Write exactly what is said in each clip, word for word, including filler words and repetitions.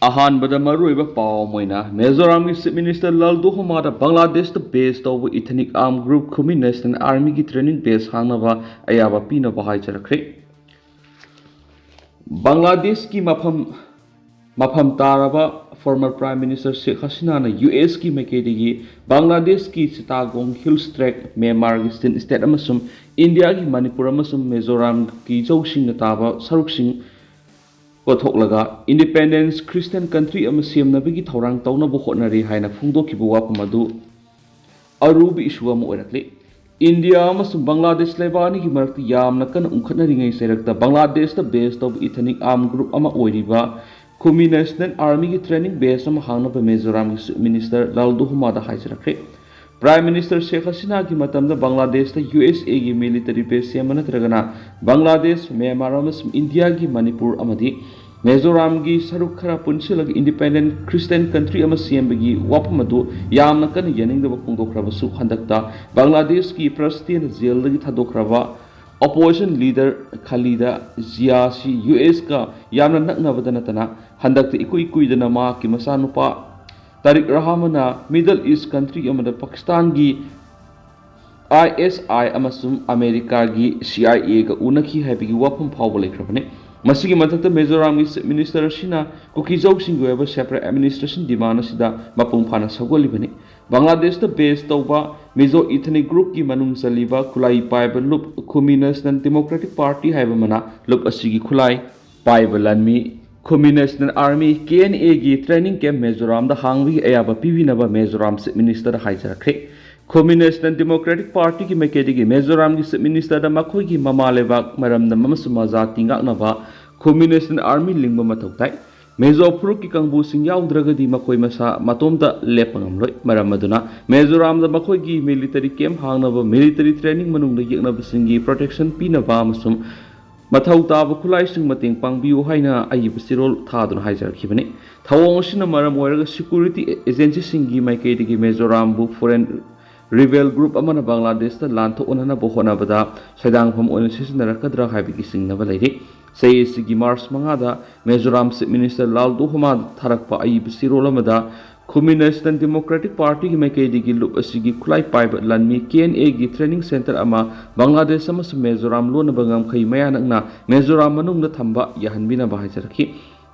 ꯑꯍꯥꯟꯕꯗ ꯃꯔꯨꯑꯣꯏꯕ ꯄꯥꯎ ꯑꯃ ꯑꯣꯏꯅ, ꯃꯤꯖꯣꯔꯥꯝꯒꯤ Chief Minister ꯂꯜꯗꯨꯍꯣꯃꯥꯗ ꯕꯪꯒ꯭ꯂꯥꯗꯦꯁꯇ base ꯇꯧꯕ ethnic armed group Khumi National Armyꯒꯤ training base ꯍꯥꯡꯅꯕ ꯑꯌꯥꯕ ꯄꯤꯅꯕ ꯍꯥꯏꯖꯔꯛꯈ꯭ꯔꯦ꯫ ꯕꯪꯒ꯭ꯂꯥꯗꯦꯁꯀꯤ ꯃꯐꯝ ꯃꯐꯝ ꯇꯥꯔꯕ former Prime Minister ꯁꯦꯈ ꯍꯁꯤꯅꯥꯅ ꯌꯨ ꯑꯦꯁꯀꯤ ꯃꯥꯏꯀꯩꯗꯒꯤ ꯕꯪꯒ꯭ꯂꯥꯗꯦꯁꯀꯤ ꯆꯤꯇꯥꯒꯣꯡ Hills Tract, ꯃ꯭ꯌꯥꯟꯃꯥꯔꯒꯤ ꯁꯤꯟ state ꯑꯃꯁꯨꯡ ꯏꯟꯗꯤꯌꯥꯒꯤ ꯃꯅꯤꯄꯨꯔ ꯑꯃꯁꯨꯡ ꯃꯤꯖꯣꯔꯥꯝꯒꯤ ꯆꯧꯁꯤꯡꯅ ꯇꯥꯕ ꯁꯔꯨꯛꯁꯤꯡ ꯀꯣꯊꯣꯛꯂꯒ independent Christian country ꯑꯃ ꯁꯦꯝꯅꯕꯒꯤ ꯊꯧꯔꯥꯡ ꯇꯧꯅꯕ ꯍꯣꯠꯅꯔꯤ ꯍꯥꯏꯅ ꯐꯣꯡꯗꯣꯛꯈꯤꯕ ꯋꯥꯐꯝ ꯑꯗꯨ ꯑꯔꯨꯕ issue ꯑꯃ ꯑꯣꯏꯔꯛꯂꯤ꯫ ꯏꯟꯗꯤꯌꯥ ꯑꯃꯁꯨꯡ ꯕꯪꯒ꯭ꯂꯥꯗꯦꯁ ꯂꯩꯕꯥꯛ ꯑꯅꯤꯒꯤ ꯃꯔꯛꯇ ꯌꯥꯝꯅ ꯀꯟꯅ ꯎꯪꯈꯠꯅꯔꯤꯉꯩ ꯆꯩꯔꯛꯇ ꯕꯪꯒ꯭ꯂꯥꯗꯦꯁꯇ base ꯇꯧꯕ ethnic armed group ꯑꯃ ꯑꯣꯏꯔꯤꯕ Khumi National Armyꯒꯤ training base ꯑꯃ ꯍꯥꯡꯅꯕ ꯃꯤꯖꯣꯔꯥꯝꯒꯤ Chief Minister ꯂꯜꯗꯨꯍꯣꯃꯥꯗ ꯍꯥꯏꯖꯔꯛꯈ꯭ꯔꯦ꯫ Prime Minister ꯁꯦꯈ ꯍꯁꯤꯅꯥꯒꯤ ꯃꯇꯝꯗ ꯕꯪꯒ꯭ꯂꯥꯗꯦꯁꯇ ꯌꯨ ꯑꯦꯁ ꯑꯦꯒꯤ military base ꯁꯦꯝꯕ ꯅꯠꯇ꯭ꯔꯒꯅ ꯕꯪꯒ꯭ꯂꯥꯗꯦꯁ, ꯃ꯭ꯌꯥꯟꯃꯥꯔ ꯑꯃꯁꯨꯡ ꯏꯟꯗꯤꯌꯥꯒꯤ ꯃꯅꯤꯄꯨꯔ ꯑꯃꯗꯤ ꯃꯤꯖꯣꯔꯥꯝꯒꯤ ꯁꯔꯨꯛ ꯈꯔ ꯄꯨꯟꯁꯤꯜꯂꯒ independent Christian country ꯑꯃ ꯁꯦꯝꯕꯒꯤ ꯋꯥꯐꯝ ꯑꯗꯨ ꯌꯥꯝꯅ ꯀꯟꯅ ꯌꯥꯅꯤꯡꯗꯕ ꯐꯣꯡꯗꯣꯛꯈ꯭ꯔꯕꯁꯨ, ꯍꯟꯗꯛꯇ ꯕꯪꯒ꯭ꯂꯥꯗꯦꯁꯀꯤ presidentꯅ ꯖꯦꯜꯗꯒꯤ ꯊꯥꯗꯣꯛꯈ꯭ꯔꯕ opposition leader ꯈꯂꯤꯗ ꯖꯤꯌꯥꯁꯤ ꯌꯨ ꯑꯦꯁꯀ ꯌꯥꯝꯅ ꯅꯛꯅꯕꯗ ꯅꯠꯇꯅ, ꯍꯟꯗꯛꯇ ꯏꯀꯨꯏ ꯀꯨꯏꯗꯅ ꯃꯍꯥꯛꯀꯤ ꯃꯆꯥꯅꯨꯄꯥ ꯇꯥꯔꯤꯛ ꯔꯍꯃꯟꯅ Middle East country ꯑꯃꯗ ꯄꯥꯀꯤꯁꯇꯥꯟꯒꯤ ꯑꯥꯏ ꯑꯦꯁ ꯑꯥꯏ ꯑꯃꯁꯨꯡ ꯑꯃꯦꯔꯤꯀꯥꯒꯤ ꯁꯤ ꯑꯥꯏ ꯑꯦꯒ ꯎꯅꯈꯤ ꯍꯥꯏꯕꯒꯤ ꯋꯥꯐꯝ ꯐꯥꯎꯕ ꯂꯩꯈ꯭ꯔꯕꯅꯤ꯫ ꯃꯁꯤꯒꯤ ꯃꯊꯛꯇ ꯃꯤꯖꯣꯔꯥꯝꯒꯤ Chief Minister ꯑꯁꯤꯅ ꯀꯨꯀꯤ ꯆꯧꯁꯤꯡꯒꯤ ꯑꯣꯏꯕ separate administration demand ꯑꯁꯤꯗ ꯃꯄꯨꯡ ꯐꯥꯅ ꯁꯧꯒꯠꯂꯤꯕꯅꯤ꯫ ꯕꯪꯒ꯭ꯂꯥꯗꯦꯁꯇ base ꯇꯧꯕ ꯃꯤꯖꯣ ethnic groupꯀꯤ ꯃꯅꯨꯡ ꯆꯜꯂꯤꯕ ꯈꯨꯠꯂꯥꯏ ꯄꯥꯏꯕ ꯂꯨꯞ Khumi National Democratic Party ꯍꯥꯏꯕ ꯑꯃꯅ ꯂꯨꯞ ꯑꯁꯤꯒꯤ ꯈꯨꯠꯂꯥꯏ ꯄꯥꯏꯕ ꯂꯥꯟꯃꯤ Khumi National Army, ꯈꯦ ꯑꯦꯟ ꯑꯦꯒꯤ training camp ꯃꯤꯖꯣꯔꯥꯝꯗ ꯍꯥꯡꯕꯒꯤ ꯑꯌꯥꯕ ꯄꯤꯕꯤꯅꯕ Mizoram Chief Ministerꯗ ꯍꯥꯏꯖꯔꯛꯈ꯭ꯔꯦ꯫ Khumi National Democratic Partyꯒꯤ ꯃꯥꯏꯀꯩꯗꯒꯤ ꯃꯤꯖꯣꯔꯥꯝꯒꯤ Chief Ministerꯗ ꯃꯈꯣꯏꯒꯤ ꯃꯃꯥ ꯂꯩꯕꯥꯛ, ꯃꯔꯝꯗꯝ ꯑꯃꯁꯨꯡ ꯃꯖꯥꯇꯤ ꯉꯥꯛꯅꯕ Khumi National Army ꯂꯤꯡꯕ ꯃꯊꯧ ꯇꯥꯏ꯫ ꯃꯤꯖꯣ ꯐꯨꯔꯨꯞꯀꯤ ꯀꯥꯡꯕꯨꯁꯤꯡ ꯌꯥꯎꯗ꯭ꯔꯒꯗꯤ ꯃꯈꯣꯏ ꯃꯁꯥ ꯃꯇꯣꯝꯇ ꯂꯦꯞꯄ ꯉꯝꯂꯣꯏ꯫ ꯃꯔꯝ ꯑꯗꯨꯅ ꯃꯤꯖꯣꯔꯥꯝꯗ ꯃꯈꯣꯏꯒꯤ military camp ꯍꯥꯡꯅꯕ, military training ꯃꯅꯨꯡꯗ ꯌꯦꯛꯅꯕꯁꯤꯡꯒꯤ protection ꯄꯤꯅꯕ ꯑꯃꯁꯨꯡ ꯃꯊꯧ ꯇꯥꯕ ꯈꯨꯠꯂꯥꯏꯁꯤꯡ ꯃꯇꯦꯡ ꯄꯥꯡꯕꯤꯌꯨ ꯍꯥꯏꯅ ꯑꯏꯕ ꯆꯦꯔꯣꯜ ꯊꯥꯗꯨꯅ ꯍꯥꯏꯖꯔꯛꯈꯤꯕꯅꯤ꯫ ꯊꯧꯑꯣꯡ ꯑꯁꯤꯅ ꯃꯔꯝ ꯑꯣꯏꯔꯒ security agencyꯁꯤꯡꯒꯤ ꯃꯥꯏꯀꯩꯗꯒꯤ ꯃꯤꯖꯣꯔꯥꯝꯕꯨ foreign rebel group ꯑꯃꯅ ꯕꯪꯒ꯭ꯂꯥꯗꯦꯁꯇ ꯂꯥꯟ ꯊꯣꯛꯍꯟꯅꯕ ꯍꯣꯠꯅꯕꯗ ꯁꯩꯗꯥꯡꯐꯝ ꯑꯣꯏꯅ ꯁꯤꯖꯤꯟꯅꯔꯛꯀꯗ꯭ꯔꯥ ꯍꯥꯏꯕꯒꯤ ꯆꯤꯡꯅꯕ ꯂꯩꯔꯤ꯫ ꯆꯍꯤ ꯑꯁꯤꯒꯤ ꯃꯥꯔꯆ ꯃꯉꯥꯗ ꯃꯤꯖꯣꯔꯥꯝ ꯆꯤꯐ ꯃꯤꯅꯤꯁꯇꯔ ꯂꯥꯜ ꯗꯣꯍꯣꯃꯥꯗ ꯊꯥꯔꯛꯄ ꯑꯏꯕ ꯆꯦꯔꯣꯜ ꯑꯃꯗ ꯈꯨꯃꯤ ꯅꯦꯁꯅꯦꯜ ꯗꯦꯃꯣꯀ꯭ꯔꯦꯇꯤꯛ ꯄꯥꯔꯇꯤꯒꯤ ꯃꯥꯏꯀꯩꯗꯒꯤ ꯂꯨꯞ ꯑꯁꯤꯒꯤ ꯈꯨꯠꯂꯥꯏ ꯄꯥꯏꯕ ꯂꯥꯟꯃꯤ ꯀꯦ ꯑꯦꯟ ꯑꯦꯒꯤ ꯇ꯭ꯔꯦꯅꯤꯡ ꯁꯦꯟꯇꯔ ꯑꯃ ꯕꯪꯒ꯭ꯂꯥꯗꯦꯁ ꯑꯃꯁꯨꯡ ꯃꯤꯖꯣꯔꯥꯝ ꯂꯣꯟꯅꯕ ꯉꯝꯈꯩ ꯃꯌꯥ ꯅꯛꯅ ꯃꯤꯖꯣꯔꯥꯝ ꯃꯅꯨꯡꯗ ꯊꯝꯕ ꯌꯥꯍꯟꯕꯤꯅꯕ ꯍꯥꯏꯖꯔꯛꯈꯤ꯫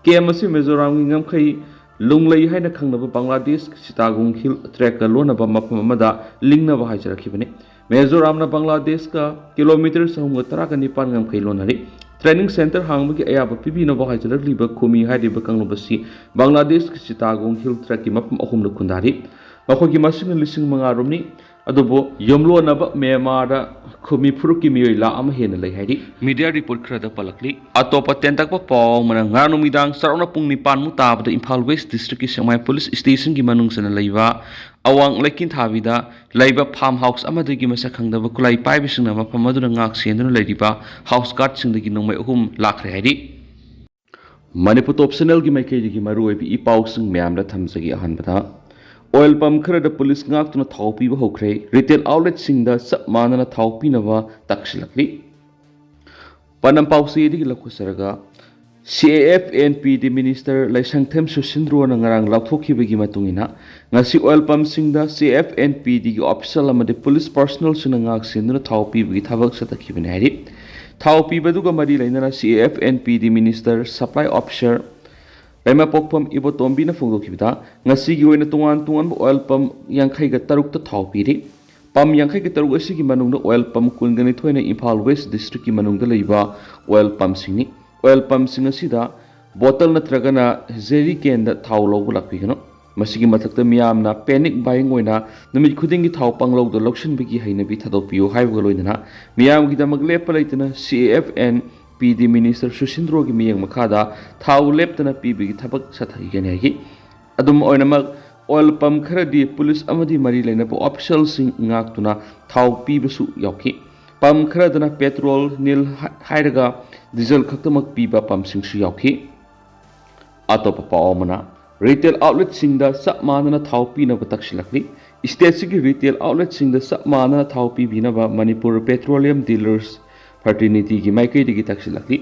ꯀꯦꯝ ꯑꯁꯤ ꯃꯤꯖꯣꯔꯥꯝꯒꯤ ꯉꯝꯈꯩ ꯂꯨꯡꯂꯩ ꯍꯥꯏꯅ ꯈꯪꯅꯕ ꯕꯪꯒ꯭ꯂꯥꯗꯦꯁ ꯁꯤꯇꯥꯒꯣꯡ ꯍꯤꯜ ꯇ꯭ꯔꯦꯛꯀ ꯂꯣꯟꯅꯕ ꯃꯐꯝ ꯑꯃꯗ ꯂꯤꯡꯅꯕ ꯍꯥꯏꯖꯔꯛꯈꯤꯕꯅꯤ꯫ ꯃꯤꯖꯣꯔꯥꯝꯅ ꯕꯪꯒ꯭ꯂꯥꯗꯦꯁꯀ ꯀꯤꯂꯣꯃꯤꯇꯔ ꯆꯍꯨꯝꯒ ꯇꯔꯥꯒ ꯅꯤꯄꯥꯟ ꯉꯝꯈꯩ ꯂꯣꯟꯅꯔꯤ꯫ ꯇ꯭ꯔꯦꯅꯤꯡ ꯁꯦꯟꯇꯔ ꯍꯥꯡꯕꯒꯤ ꯑꯌꯥꯕ ꯄꯤꯕꯤꯅꯕ ꯍꯥꯏꯖꯔꯛꯂꯤꯕ ꯈꯨꯃꯤ ꯍꯥꯏꯔꯤꯕ ꯀꯥꯡꯂꯨꯞ ꯑꯁꯤ ꯕꯪꯒ꯭ꯂꯥꯗꯦꯁꯀꯤ ꯁꯤꯇꯥꯒꯣꯡ ꯍꯤꯜ ꯇ꯭ꯔꯦꯛꯀꯤ ꯃꯐꯝ ꯑꯍꯨꯝꯗ ꯈꯨꯟꯗꯥꯔꯤ꯫ ꯃꯈꯣꯏꯒꯤ ꯃꯁꯤꯡꯅ ꯂꯤꯁꯤꯡ ꯃꯉꯥ ꯔꯣꯝꯅꯤ꯫ ꯑꯗꯨꯕꯨ ꯌꯨꯝꯂꯣꯟꯅꯕ ꯃ꯭ꯌꯥꯟꯃꯥꯔꯗ ꯈꯨꯃꯤ ꯐꯨꯔꯨꯞꯀꯤ ꯃꯤꯑꯣꯏ ꯂꯥꯈ ꯑꯃ ꯍꯦꯟꯅ ꯂꯩ ꯍꯥꯏꯔꯤ꯫ ꯃꯤꯗꯤꯌꯥ ꯔꯤꯄꯣꯔꯠ ꯈꯔꯗ ꯄꯜꯂꯛꯂꯤ꯫ ꯑꯇꯣꯞꯄ ꯇꯦꯟꯇꯛꯄ ꯄꯥꯎ ꯑꯃꯅ, ꯉꯔꯥꯡ ꯅꯨꯃꯤꯗꯥꯡ ꯆꯥꯎꯔꯥꯛꯅ ꯄꯨꯡ ꯅꯤꯄꯥꯟꯃꯨꯛ ꯇꯥꯕꯗ ꯏꯝꯐꯥꯜ ꯋꯦꯁ ꯗꯤꯁꯇ꯭ꯔꯤꯛꯀꯤ ꯁꯦꯛꯃꯥꯏ ꯄꯨꯂꯤꯁ ꯁ꯭ꯇꯦꯁꯟꯒꯤ ꯃꯅꯨꯡ ꯆꯟꯅ ꯂꯩꯕ ꯑꯋꯥꯡ ꯂꯩꯀꯤꯟꯊꯥꯕꯤꯗ ꯂꯩꯕ ꯐꯥꯔꯝ ꯍꯥꯎꯁ ꯑꯃꯗꯒꯤ ꯃꯁꯛ ꯈꯪꯗꯕ ꯈꯨꯠꯂꯥꯏ ꯄꯥꯏꯕꯁꯤꯡꯅ ꯃꯐꯝ ꯑꯗꯨꯗ ꯉꯥꯛ ꯁꯦꯟꯗꯨꯅ ꯂꯩꯔꯤꯕ ꯍꯥꯎꯁ ꯒꯥꯔꯗꯁꯤꯡꯗꯒꯤ ꯅꯣꯡꯃꯩ ꯑꯍꯨꯝ ꯂꯥꯛꯈ꯭ꯔꯦ ꯍꯥꯏꯔꯤ꯫ ꯃꯅꯤꯄꯨꯔ ꯇꯣꯞ ꯆꯦꯅꯦꯜꯒꯤ ꯃꯥꯏꯀꯩꯗꯒꯤ ꯃꯔꯨꯑꯣꯏꯕ ꯏ ꯄꯥꯎꯁꯤꯡ ꯃꯌꯥꯝꯗ ꯊꯝꯖꯒꯦ꯫ ꯑꯍꯥꯟꯕꯗ, ꯑꯣꯏꯜ ꯄꯝ ꯈꯔꯗ ꯄꯨꯂꯤꯁ ꯉꯥꯛꯇꯨꯅ ꯊꯥꯎ ꯄꯤꯕ ꯍꯧꯈ꯭ꯔꯦ꯫ ꯔꯤꯇꯦꯜ ꯑꯥꯎꯠꯂꯦꯠꯁꯤꯡꯗ ꯆꯞ ꯃꯥꯟꯅꯅ ꯊꯥꯎ ꯄꯤꯅꯕ ꯇꯛꯁꯤꯜꯂꯛꯂꯤ꯫ ꯄꯥꯟꯗꯝ ꯄꯥꯎꯆꯦꯗꯒꯤ ꯂꯧꯈꯠꯆꯔꯒ, ꯁꯤ A F N P D minister ꯂꯩꯁꯪꯊꯦꯝ ꯁꯨꯁꯤꯟꯗ꯭ꯔꯣꯅ ꯉꯔꯥꯡ ꯂꯥꯎꯊꯣꯛꯈꯤꯕꯒꯤ ꯃꯇꯨꯡ ꯏꯟꯅ, ꯉꯁꯤ ꯑꯣꯏꯜ ꯄꯝꯁꯤꯡꯗ ꯁꯤ A F N P ꯗꯤꯒꯤ official ꯑꯃꯗꯤ ꯄꯨꯂꯤꯁ ꯄꯔꯁꯣꯅꯦꯜꯁꯤꯡꯅ ꯉꯥꯛ ꯁꯦꯟꯗꯨꯅ ꯊꯥꯎ ꯄꯤꯕꯒꯤ ꯊꯕꯛ ꯆꯠꯊꯈꯤꯕꯅꯤ ꯍꯥꯏꯔꯤ꯫ ꯊꯥꯎ ꯄꯤꯕꯗꯨꯒ ꯃꯔꯤ ꯂꯩꯅꯅ ꯁꯤ A F N P D minister supply officer ꯂꯩꯃꯄꯣꯛꯐꯝ ꯏꯕꯣꯇꯣꯝꯕꯤꯅ ꯐꯣꯡꯗꯣꯛꯈꯤꯕꯗ, ꯉꯁꯤꯒꯤ ꯑꯣꯏꯅ ꯇꯣꯉꯥꯟ ꯇꯣꯉꯥꯟꯕ ꯑꯣꯏꯜ ꯄꯝ ꯌꯥꯡꯈꯩꯒ ꯇꯔꯨꯛꯇ ꯊꯥꯎ ꯄꯤꯔꯤ꯫ ꯄꯝ ꯌꯥꯡꯈꯩꯒ ꯇꯔꯨꯛ ꯑꯁꯤꯒꯤ ꯃꯅꯨꯡꯗ ꯑꯣꯏꯜ ꯄꯝ ꯀꯨꯟꯒ ꯅꯤꯊꯣꯏꯅ ꯏꯝꯐꯥꯜ ꯋꯦꯁ ꯗꯤꯁꯇ꯭ꯔꯤꯛꯀꯤ ꯃꯅꯨꯡꯗ ꯂꯩꯕ ꯑꯣꯏꯜ ꯄꯝꯁꯤꯡꯅꯤ꯫ ꯑꯣꯏꯜ ꯄꯝꯁꯤꯡ ꯑꯁꯤꯗ ꯕꯣꯇꯜ ꯅꯠꯇ꯭ꯔꯒꯅ ꯖꯦꯔꯤ ꯀꯦꯟꯗ ꯊꯥꯎ ꯂꯧꯕ ꯂꯥꯛꯄꯤꯒꯅꯨ꯫ ꯃꯁꯤꯒꯤ ꯃꯊꯛꯇ, ꯃꯤꯌꯥꯝꯅ ꯄꯦꯅꯤꯛ ꯕꯥꯏꯌꯤꯡ ꯑꯣꯏꯅ ꯅꯨꯃꯤꯠ ꯈꯨꯗꯤꯡꯒꯤ ꯊꯥꯎ ꯄꯪꯂꯧꯗ ꯂꯧꯁꯤꯟꯕꯒꯤ ꯍꯩꯅꯕꯤ ꯊꯥꯗꯣꯛꯄꯤꯌꯨ ꯍꯥꯏꯕꯒ ꯂꯣꯏꯅꯅ, ꯃꯤꯌꯥꯝꯒꯤꯗꯃꯛ ꯂꯦꯞꯄ ꯂꯩꯇꯅ ꯁꯤ A F N P D minister ꯁꯨꯁꯤꯟꯗ꯭ꯔꯣꯒꯤ ꯃꯤꯠꯌꯦꯡ ꯃꯈꯥꯗ ꯊꯥꯎ ꯂꯦꯞꯇꯅ ꯄꯤꯕꯒꯤ ꯊꯕꯛ ꯆꯠꯊꯈꯤꯒꯅꯤ ꯍꯥꯏꯈꯤ꯫ ꯑꯗꯨꯝ ꯑꯣꯏꯅꯃꯛ, ꯑꯣꯏꯜ ꯄꯝ ꯈꯔꯗꯤ ꯄꯨꯂꯤꯁ ꯑꯃꯗꯤ ꯃꯔꯤ ꯂꯩꯅꯕ ꯑꯣꯐꯤꯁꯤꯌꯦꯜꯁꯤꯡ ꯉꯥꯛꯇꯨꯅ ꯊꯥꯎ ꯄꯤꯕꯁꯨ ꯌꯥꯎꯈꯤ꯫ ꯄꯝ ꯈꯔꯗꯅ ꯄꯦꯇ꯭ꯔꯣꯜ ꯅꯤꯜ ꯍꯥꯏꯔꯒ ꯗꯤꯖꯜ ꯈꯛꯇꯃꯛ ꯄꯤꯕ ꯄꯝꯁꯤꯡꯁꯨ ꯌꯥꯎꯈꯤ꯫ ꯑꯇꯣꯞꯄ ꯄꯥꯎ ꯑꯃꯅ, ꯔꯤꯇꯦꯜ ꯑꯥꯎꯠꯂꯦꯠꯁꯤꯡꯗ ꯆꯞ ꯃꯥꯟꯅꯅ ꯊꯥꯎ ꯄꯤꯅꯕ ꯇꯛꯁꯤꯜꯂꯛꯂꯤ꯫ ꯁ꯭ꯇꯦꯠꯁꯤꯒꯤ ꯔꯤꯇꯦꯜ ꯑꯥꯎꯠꯂꯦꯠꯁꯤꯡꯗ ꯆꯞ ꯃꯥꯟꯅꯅ ꯊꯥꯎ ꯄꯤꯕꯤꯅꯕ ꯃꯅꯤꯄꯨꯔ ꯄꯦꯇ꯭ꯔꯣꯂꯤꯌꯝ ꯗꯤꯂꯔꯁ ꯐ꯭ꯔꯇꯔꯅꯤꯇꯤꯒꯤ ꯃꯥꯏꯀꯩꯗꯒꯤ ꯇꯛꯁꯤꯜꯂꯛꯂꯤ꯫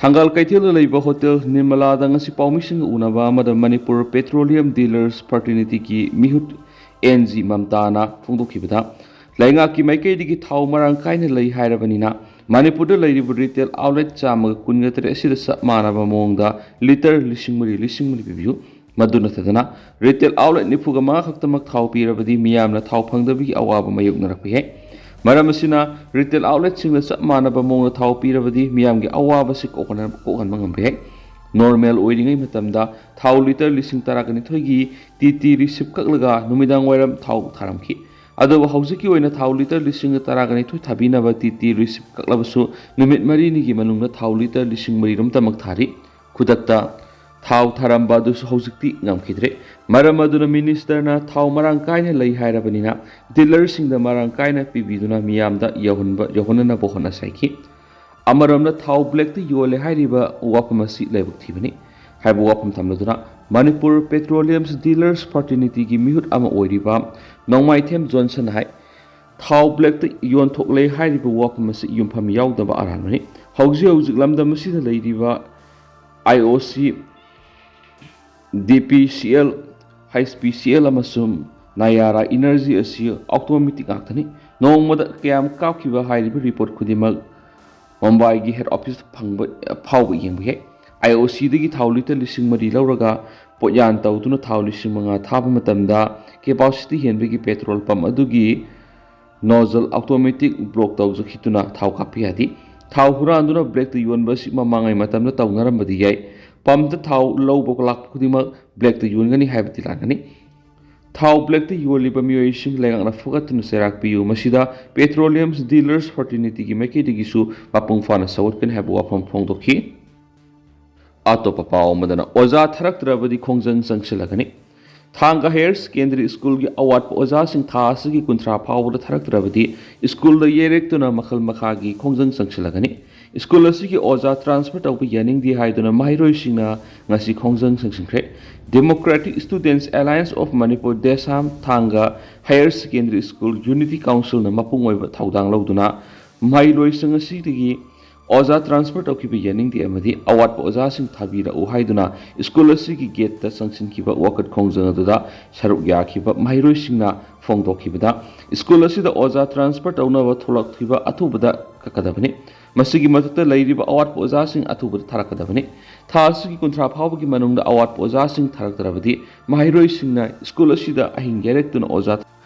ꯊꯪꯒꯥꯜ ꯀꯩꯊꯦꯜꯗ ꯂꯩꯕ ꯍꯣꯇꯦꯜ ꯅꯤꯔꯃꯂꯥꯗ ꯉꯁꯤ ꯄꯥꯎꯃꯤꯁꯤꯡꯒ ꯎꯅꯕ ꯑꯃꯗ ꯃꯅꯤꯄꯨꯔ ꯄꯦꯇ꯭ꯔꯣꯂꯤꯌꯝ ꯗꯤꯂꯔꯁ ꯐꯔꯇꯤꯅꯤꯇꯤꯒꯤ ꯃꯤꯍꯨꯠ ꯑꯦꯟ ꯖꯤ ꯃꯝꯇꯥꯅ ꯐꯣꯡꯗꯣꯛꯈꯤꯕꯗ, ꯂꯩꯉꯥꯛꯀꯤ ꯃꯥꯏꯀꯩꯗꯒꯤ ꯊꯥꯎ ꯃꯔꯥꯡ ꯀꯥꯏꯅ ꯂꯩ ꯍꯥꯏꯔꯕꯅꯤꯅ, ꯃꯅꯤꯄꯨꯔꯗ ꯂꯩꯔꯤꯕ ꯔꯤꯇꯦꯜ ꯑꯥꯎꯠꯂꯦꯠ ꯆꯥꯝꯃꯒ ꯀꯨꯟꯒ ꯇꯔꯦꯠ ꯑꯁꯤꯗ ꯆꯞ ꯃꯥꯟꯅꯕ ꯃꯑꯣꯡꯗ ꯂꯤꯇꯔ ꯂꯤꯁꯤꯡ ꯃꯔꯤ, ꯂꯤꯁꯤꯡ ꯃꯔꯤ ꯄꯤꯕꯤꯌꯨ꯫ ꯃꯗꯨ ꯅꯠꯇꯗꯅ, ꯔꯤꯇꯦꯜ ꯑꯥꯎꯠꯂꯦꯠ ꯅꯤꯐꯨꯒ ꯃꯉꯥ ꯈꯛꯇꯃꯛ ꯊꯥꯎ ꯄꯤꯔꯕꯗꯤ ꯃꯤꯌꯥꯝꯅ ꯊꯥꯎ ꯐꯪꯗꯕꯒꯤ ꯑꯋꯥꯕ ꯃꯥꯌꯣꯛꯅꯔꯛꯄ ꯌꯥꯏ꯫ ꯃꯔꯝ ꯑꯁꯤꯅ, ꯔꯤꯇꯦꯜ ꯑꯥꯎꯠꯂꯦꯠꯁꯤꯡꯗ ꯆꯞ ꯃꯥꯟꯅꯕ ꯃꯑꯣꯡꯗ ꯊꯥꯎ ꯄꯤꯔꯕꯗꯤ ꯃꯤꯌꯥꯝꯒꯤ ꯑꯋꯥꯕꯁꯤ ꯀꯣꯛꯍꯟ-, ꯀꯣꯛꯍꯟꯕ ꯉꯝꯕ ꯌꯥꯏ꯫ ꯅꯣꯔꯃꯦꯜ ꯑꯣꯏꯔꯤꯉꯩ ꯃꯇꯝꯗ ꯊꯥꯎ ꯂꯤꯇꯔ ꯂꯤꯁꯤꯡ ꯇꯔꯥꯒ ꯅꯤꯊꯣꯏꯒꯤ ꯇꯤ ꯇꯤ ꯔꯤꯁꯤꯞ ꯀꯛꯂꯒ ꯅꯨꯃꯤꯗꯥꯡ ꯋꯥꯏꯔꯝ ꯊꯥꯎ ꯊꯥꯔꯝꯈꯤ꯫ ꯑꯗꯨꯕꯨ ꯍꯧꯖꯤꯛꯀꯤ ꯑꯣꯏꯅ ꯊꯥꯎ ꯂꯤꯇꯔ ꯂꯤꯁꯤꯡ ꯇꯔꯥꯒ ꯅꯤꯊꯣꯏ ꯊꯥꯕꯤꯅꯕ ꯇꯤ ꯇꯤ ꯔꯤꯁꯤꯞ ꯀꯛꯂꯕꯁꯨ ꯅꯨꯃꯤꯠ ꯃꯔꯤꯅꯤꯒꯤ ꯃꯅꯨꯡꯗ ꯊꯥꯎ ꯂꯤꯇꯔ ꯂꯤꯁꯤꯡ ꯃꯔꯤꯔꯣꯝꯇꯃꯛ ꯊꯥꯔꯤ꯫ ꯈꯨꯗꯛꯇ ꯊꯥꯎ ꯊꯥꯔꯝꯕ ꯑꯗꯨꯁꯨ ꯍꯧꯖꯤꯛꯇꯤ ꯉꯝꯈꯤꯗ꯭ꯔꯦ꯫ ꯃꯔꯝ ꯑꯗꯨꯅ ꯃꯤꯅꯤꯁꯇꯔꯅ ꯊꯥꯎ ꯃꯔꯥꯡ ꯀꯥꯏꯅ ꯂꯩ ꯍꯥꯏꯔꯕꯅꯤꯅ ꯗꯤꯂꯔꯁꯤꯡꯗ ꯃꯔꯥꯡ ꯀꯥꯏꯅ ꯄꯤꯕꯤꯗꯨꯅ ꯃꯤꯌꯥꯝꯗ ꯌꯧꯍꯟꯕ, ꯌꯧꯍꯟꯅꯅꯕ ꯍꯣꯠꯅꯁꯤ ꯍꯥꯏꯈꯤ꯫ ꯑꯃꯔꯣꯝꯗ ꯊꯥꯎ ꯕ꯭ꯂꯦꯛꯇ ꯌꯣꯜꯂꯦ ꯍꯥꯏꯔꯤꯕ ꯋꯥꯐꯝ ꯑꯁꯤ ꯂꯥꯏꯕꯛ ꯊꯤꯕꯅꯤ ꯍꯥꯏꯕ ꯋꯥꯐꯝ ꯊꯝꯂꯗꯨꯅ ꯃꯅꯤꯄꯨꯔ ꯄꯦꯇ꯭ꯔꯣꯂꯤꯌꯝꯁ ꯗꯤꯂꯔꯁ ꯐꯔꯇꯤꯅꯤꯇꯤꯒꯤ ꯃꯤꯍꯨꯠ ꯑꯃ ꯑꯣꯏꯔꯤꯕ ꯅꯣꯡꯃꯥꯏꯊꯦꯝ ꯖꯣꯟꯁꯟ ꯍꯥꯏ, ꯊꯥꯎ ꯕ꯭ꯂꯦꯛꯇ ꯌꯣꯟꯊꯣꯛꯂꯦ ꯍꯥꯏꯔꯤꯕ ꯋꯥꯐꯝ ꯑꯁꯤ ꯌꯨꯝꯐꯝ ꯌꯥꯎꯗꯕ ꯑꯔꯥꯟꯕꯅꯤ꯫ ꯍꯧꯖꯤꯛ ꯍꯧꯖꯤꯛ ꯂꯝꯗꯝ ꯑꯁꯤꯗ ꯂꯩꯔꯤꯕ ꯑꯥꯏ ꯑꯣ ꯁꯤ, ꯗꯤ ꯄꯤ C L, H P C L ꯑꯃꯁꯨꯡ ꯅꯌꯥꯔꯥ ꯏꯅꯔꯖꯤ ꯑꯁꯤ ꯑꯣꯇꯣꯃꯦꯇꯤꯛ ꯉꯥꯛꯇꯅꯤ꯫ ꯅꯣꯡꯃꯗ ꯀꯌꯥꯝ ꯀꯥꯞꯈꯤꯕ ꯍꯥꯏꯔꯤꯕ ꯔꯤꯄꯣꯔꯠ ꯈꯨꯗꯤꯡꯃꯛ ꯃꯨꯝꯕꯥꯏꯒꯤ ꯍꯦꯗ ꯑꯣꯐꯤꯁꯇ ꯐꯪꯕ, ꯐꯥꯎꯕ ꯌꯦꯡꯕ ꯌꯥꯏ꯫ ꯑꯥꯏ ꯑꯣ ꯁꯤꯗꯒꯤ ꯊꯥꯎ ꯂꯤꯇꯔ ꯂꯤꯁꯤꯡ ꯃꯔꯤ ꯂꯧꯔꯒ ꯄꯣꯠꯌꯥꯟ ꯇꯧꯗꯨꯅ ꯊꯥꯎ ꯂꯤꯁꯤꯡ ꯃꯉꯥ ꯊꯥꯕ ꯃꯇꯝꯗ, ꯀꯦꯄꯥꯁꯤꯇꯤ ꯍꯦꯟꯕꯒꯤ ꯄꯦꯇ꯭ꯔꯣꯜ ꯄꯝꯞ ꯑꯗꯨꯒꯤ ꯅꯣꯖꯜ ꯑꯣꯇꯣꯃꯦꯇꯤꯛ ꯕ꯭ꯂꯣꯛ ꯇꯧꯖꯈꯤꯗꯨꯅ ꯊꯥꯎ ꯀꯥꯞꯄ ꯌꯥꯗꯦ꯫ ꯊꯥꯎ ꯍꯨꯔꯥꯟꯗꯨꯅ ꯕ꯭ꯂꯦꯛꯇ ꯌꯣꯟꯕ ꯑꯁꯤ ꯃꯃꯥꯡꯉꯩ ꯃꯇꯝꯗ ꯇꯧꯅꯔꯝꯕꯗꯤ ꯌꯥꯏ꯫ ꯄꯝꯞꯇ ꯊꯥꯎ ꯂꯧꯕ ꯂꯥꯛꯄ ꯈꯨꯗꯤꯡꯃꯛ ꯕ꯭ꯂꯦꯛꯇ ꯌꯣꯟꯒꯅꯤ ꯍꯥꯏꯕꯗꯤ ꯂꯥꯟꯒꯅꯤ꯫ ꯊꯥꯎ ꯕ꯭ꯂꯦꯛꯇ ꯌꯣꯜꯂꯤꯕ ꯃꯤꯑꯣꯏꯁꯤꯡ ꯂꯩꯉꯥꯛꯅ ꯐꯨꯒꯠꯇꯨꯅ ꯆꯩꯔꯥꯛ ꯄꯤꯌꯨ꯫ ꯃꯁꯤꯗ ꯄꯦꯇ꯭ꯔꯣꯂꯤꯌꯝꯁ ꯗꯤꯂꯔꯁ ꯐꯔꯇꯤꯅꯤꯇꯤꯒꯤ ꯃꯥꯏꯀꯩꯗꯒꯤꯁꯨ ꯃꯄꯨꯡ ꯐꯥꯅ ꯁꯧꯒꯠꯀꯅꯤ ꯍꯥꯏꯕ ꯋꯥꯐꯝ ꯐꯣꯡꯗꯣꯛꯈꯤ꯫ ꯑꯇꯣꯞꯄ ꯄꯥꯎ ꯑꯃꯗꯅ, ꯑꯣꯖꯥ ꯊꯥꯔꯛꯇ꯭ꯔꯕꯗꯤ ꯈꯣꯡꯖꯪ ꯆꯪꯁꯤꯜꯂꯒꯅꯤ꯫ ꯊꯥꯡꯒ ꯍꯥꯌꯔ ꯁꯦꯀꯦꯟꯗꯔꯤ ꯁ꯭ꯀꯨꯜꯒꯤ ꯑꯋꯥꯠꯄ ꯑꯣꯖꯥꯁꯤꯡ ꯊꯥ ꯑꯁꯤꯒꯤ ꯀꯨꯟꯊ꯭ꯔꯥ ꯐꯥꯎꯕꯗ ꯊꯥꯔꯛꯇ꯭ꯔꯕꯗꯤ ꯁ꯭ꯀꯨꯜꯗ ꯌꯩꯔꯛꯇꯨꯅ ꯃꯈꯜ ꯃꯈꯥꯒꯤ ꯈꯣꯡꯖꯪ ꯆꯪꯁꯤꯜꯂꯒꯅꯤ꯫ ꯁ꯭ꯀꯨꯜ ꯑꯁꯤꯒꯤ ꯑꯣꯖꯥ ꯇ꯭ꯔꯥꯟꯁꯐꯔ ꯇꯧꯕ ꯌꯥꯅꯤꯡꯗꯦ ꯍꯥꯏꯗꯨꯅ ꯃꯍꯩꯔꯣꯏꯁꯤꯡꯅ ꯉꯁꯤ ꯈꯣꯡꯖꯪ ꯆꯪꯁꯤꯟꯈ꯭ꯔꯦ꯫ Democratic Students Alliance of Manipur, ꯗꯦꯁꯥꯝ, ꯊꯥꯡꯒ ꯍꯥꯌꯔ ꯁꯦꯀꯦꯟꯗꯔꯤ ꯁ꯭ꯀꯨꯜ ꯌꯨꯅꯤꯇꯤ ꯀꯥꯎꯟꯁꯤꯜꯅ ꯃꯄꯨꯡ ꯑꯣꯏꯕ ꯊꯧꯗꯥꯡ ꯂꯧꯗꯨꯅ ꯃꯍꯩꯔꯣꯏꯁꯤꯡ ꯑꯁꯤꯗꯒꯤ ꯑꯣꯖꯥ ꯇ꯭ꯔꯥꯟꯁꯐꯔ ꯇꯧꯈꯤꯕ ꯌꯥꯅꯤꯡꯗꯦ ꯑꯃꯗꯤ ꯑꯋꯥꯠꯄ ꯑꯣꯖꯥꯁꯤꯡ ꯊꯥꯕꯤꯔꯛꯎ ꯍꯥꯏꯗꯨꯅ ꯁ꯭ꯀꯨꯜ ꯑꯁꯤꯒꯤ ꯒꯦꯠꯇ ꯆꯪꯁꯤꯟꯈꯤꯕ ꯋꯥꯀꯠ ꯈꯣꯡꯖꯪ ꯑꯗꯨꯗ ꯁꯔꯨꯛ ꯌꯥꯈꯤꯕ ꯃꯍꯩꯔꯣꯏꯁꯤꯡꯅ ꯐꯣꯡꯗꯣꯛꯈꯤꯕꯗ, ꯁ꯭ꯀꯨꯜ ꯑꯁꯤꯗ ꯑꯣꯖꯥ ꯇ꯭ꯔꯥꯟꯁꯐꯔ ꯇꯧꯅꯕ ꯊꯣꯛꯂꯛꯈꯤꯕ ꯑꯊꯨꯕꯗ ꯀꯛꯀꯗꯕꯅꯤ꯫ ꯃꯁꯤꯒꯤ ꯃꯊꯛꯇ ꯂꯩꯔꯤꯕ ꯑꯋꯥꯠꯄ ꯑꯣꯖꯥꯁꯤꯡ ꯑꯊꯨꯕꯗ ꯊꯥꯔꯛꯀꯗꯕꯅꯤ꯫ ꯊꯥ ꯑꯁꯤꯒꯤ ꯀꯨꯟꯊ꯭ꯔꯥ ꯐꯥꯎꯕꯒꯤ ꯃꯅꯨꯡꯗ ꯑꯋꯥꯠꯄ ꯑꯣꯖꯥꯁꯤꯡ ꯊꯥꯔꯛꯇ꯭ꯔꯕꯗꯤ ꯃꯍꯩꯔꯣꯏꯁꯤꯡꯅ ꯁ꯭ꯀꯨꯜ ꯑꯁꯤꯗ ꯑꯍꯤꯡ ꯌꯥꯔꯦꯛꯇꯨꯅ ꯑꯣꯖꯥ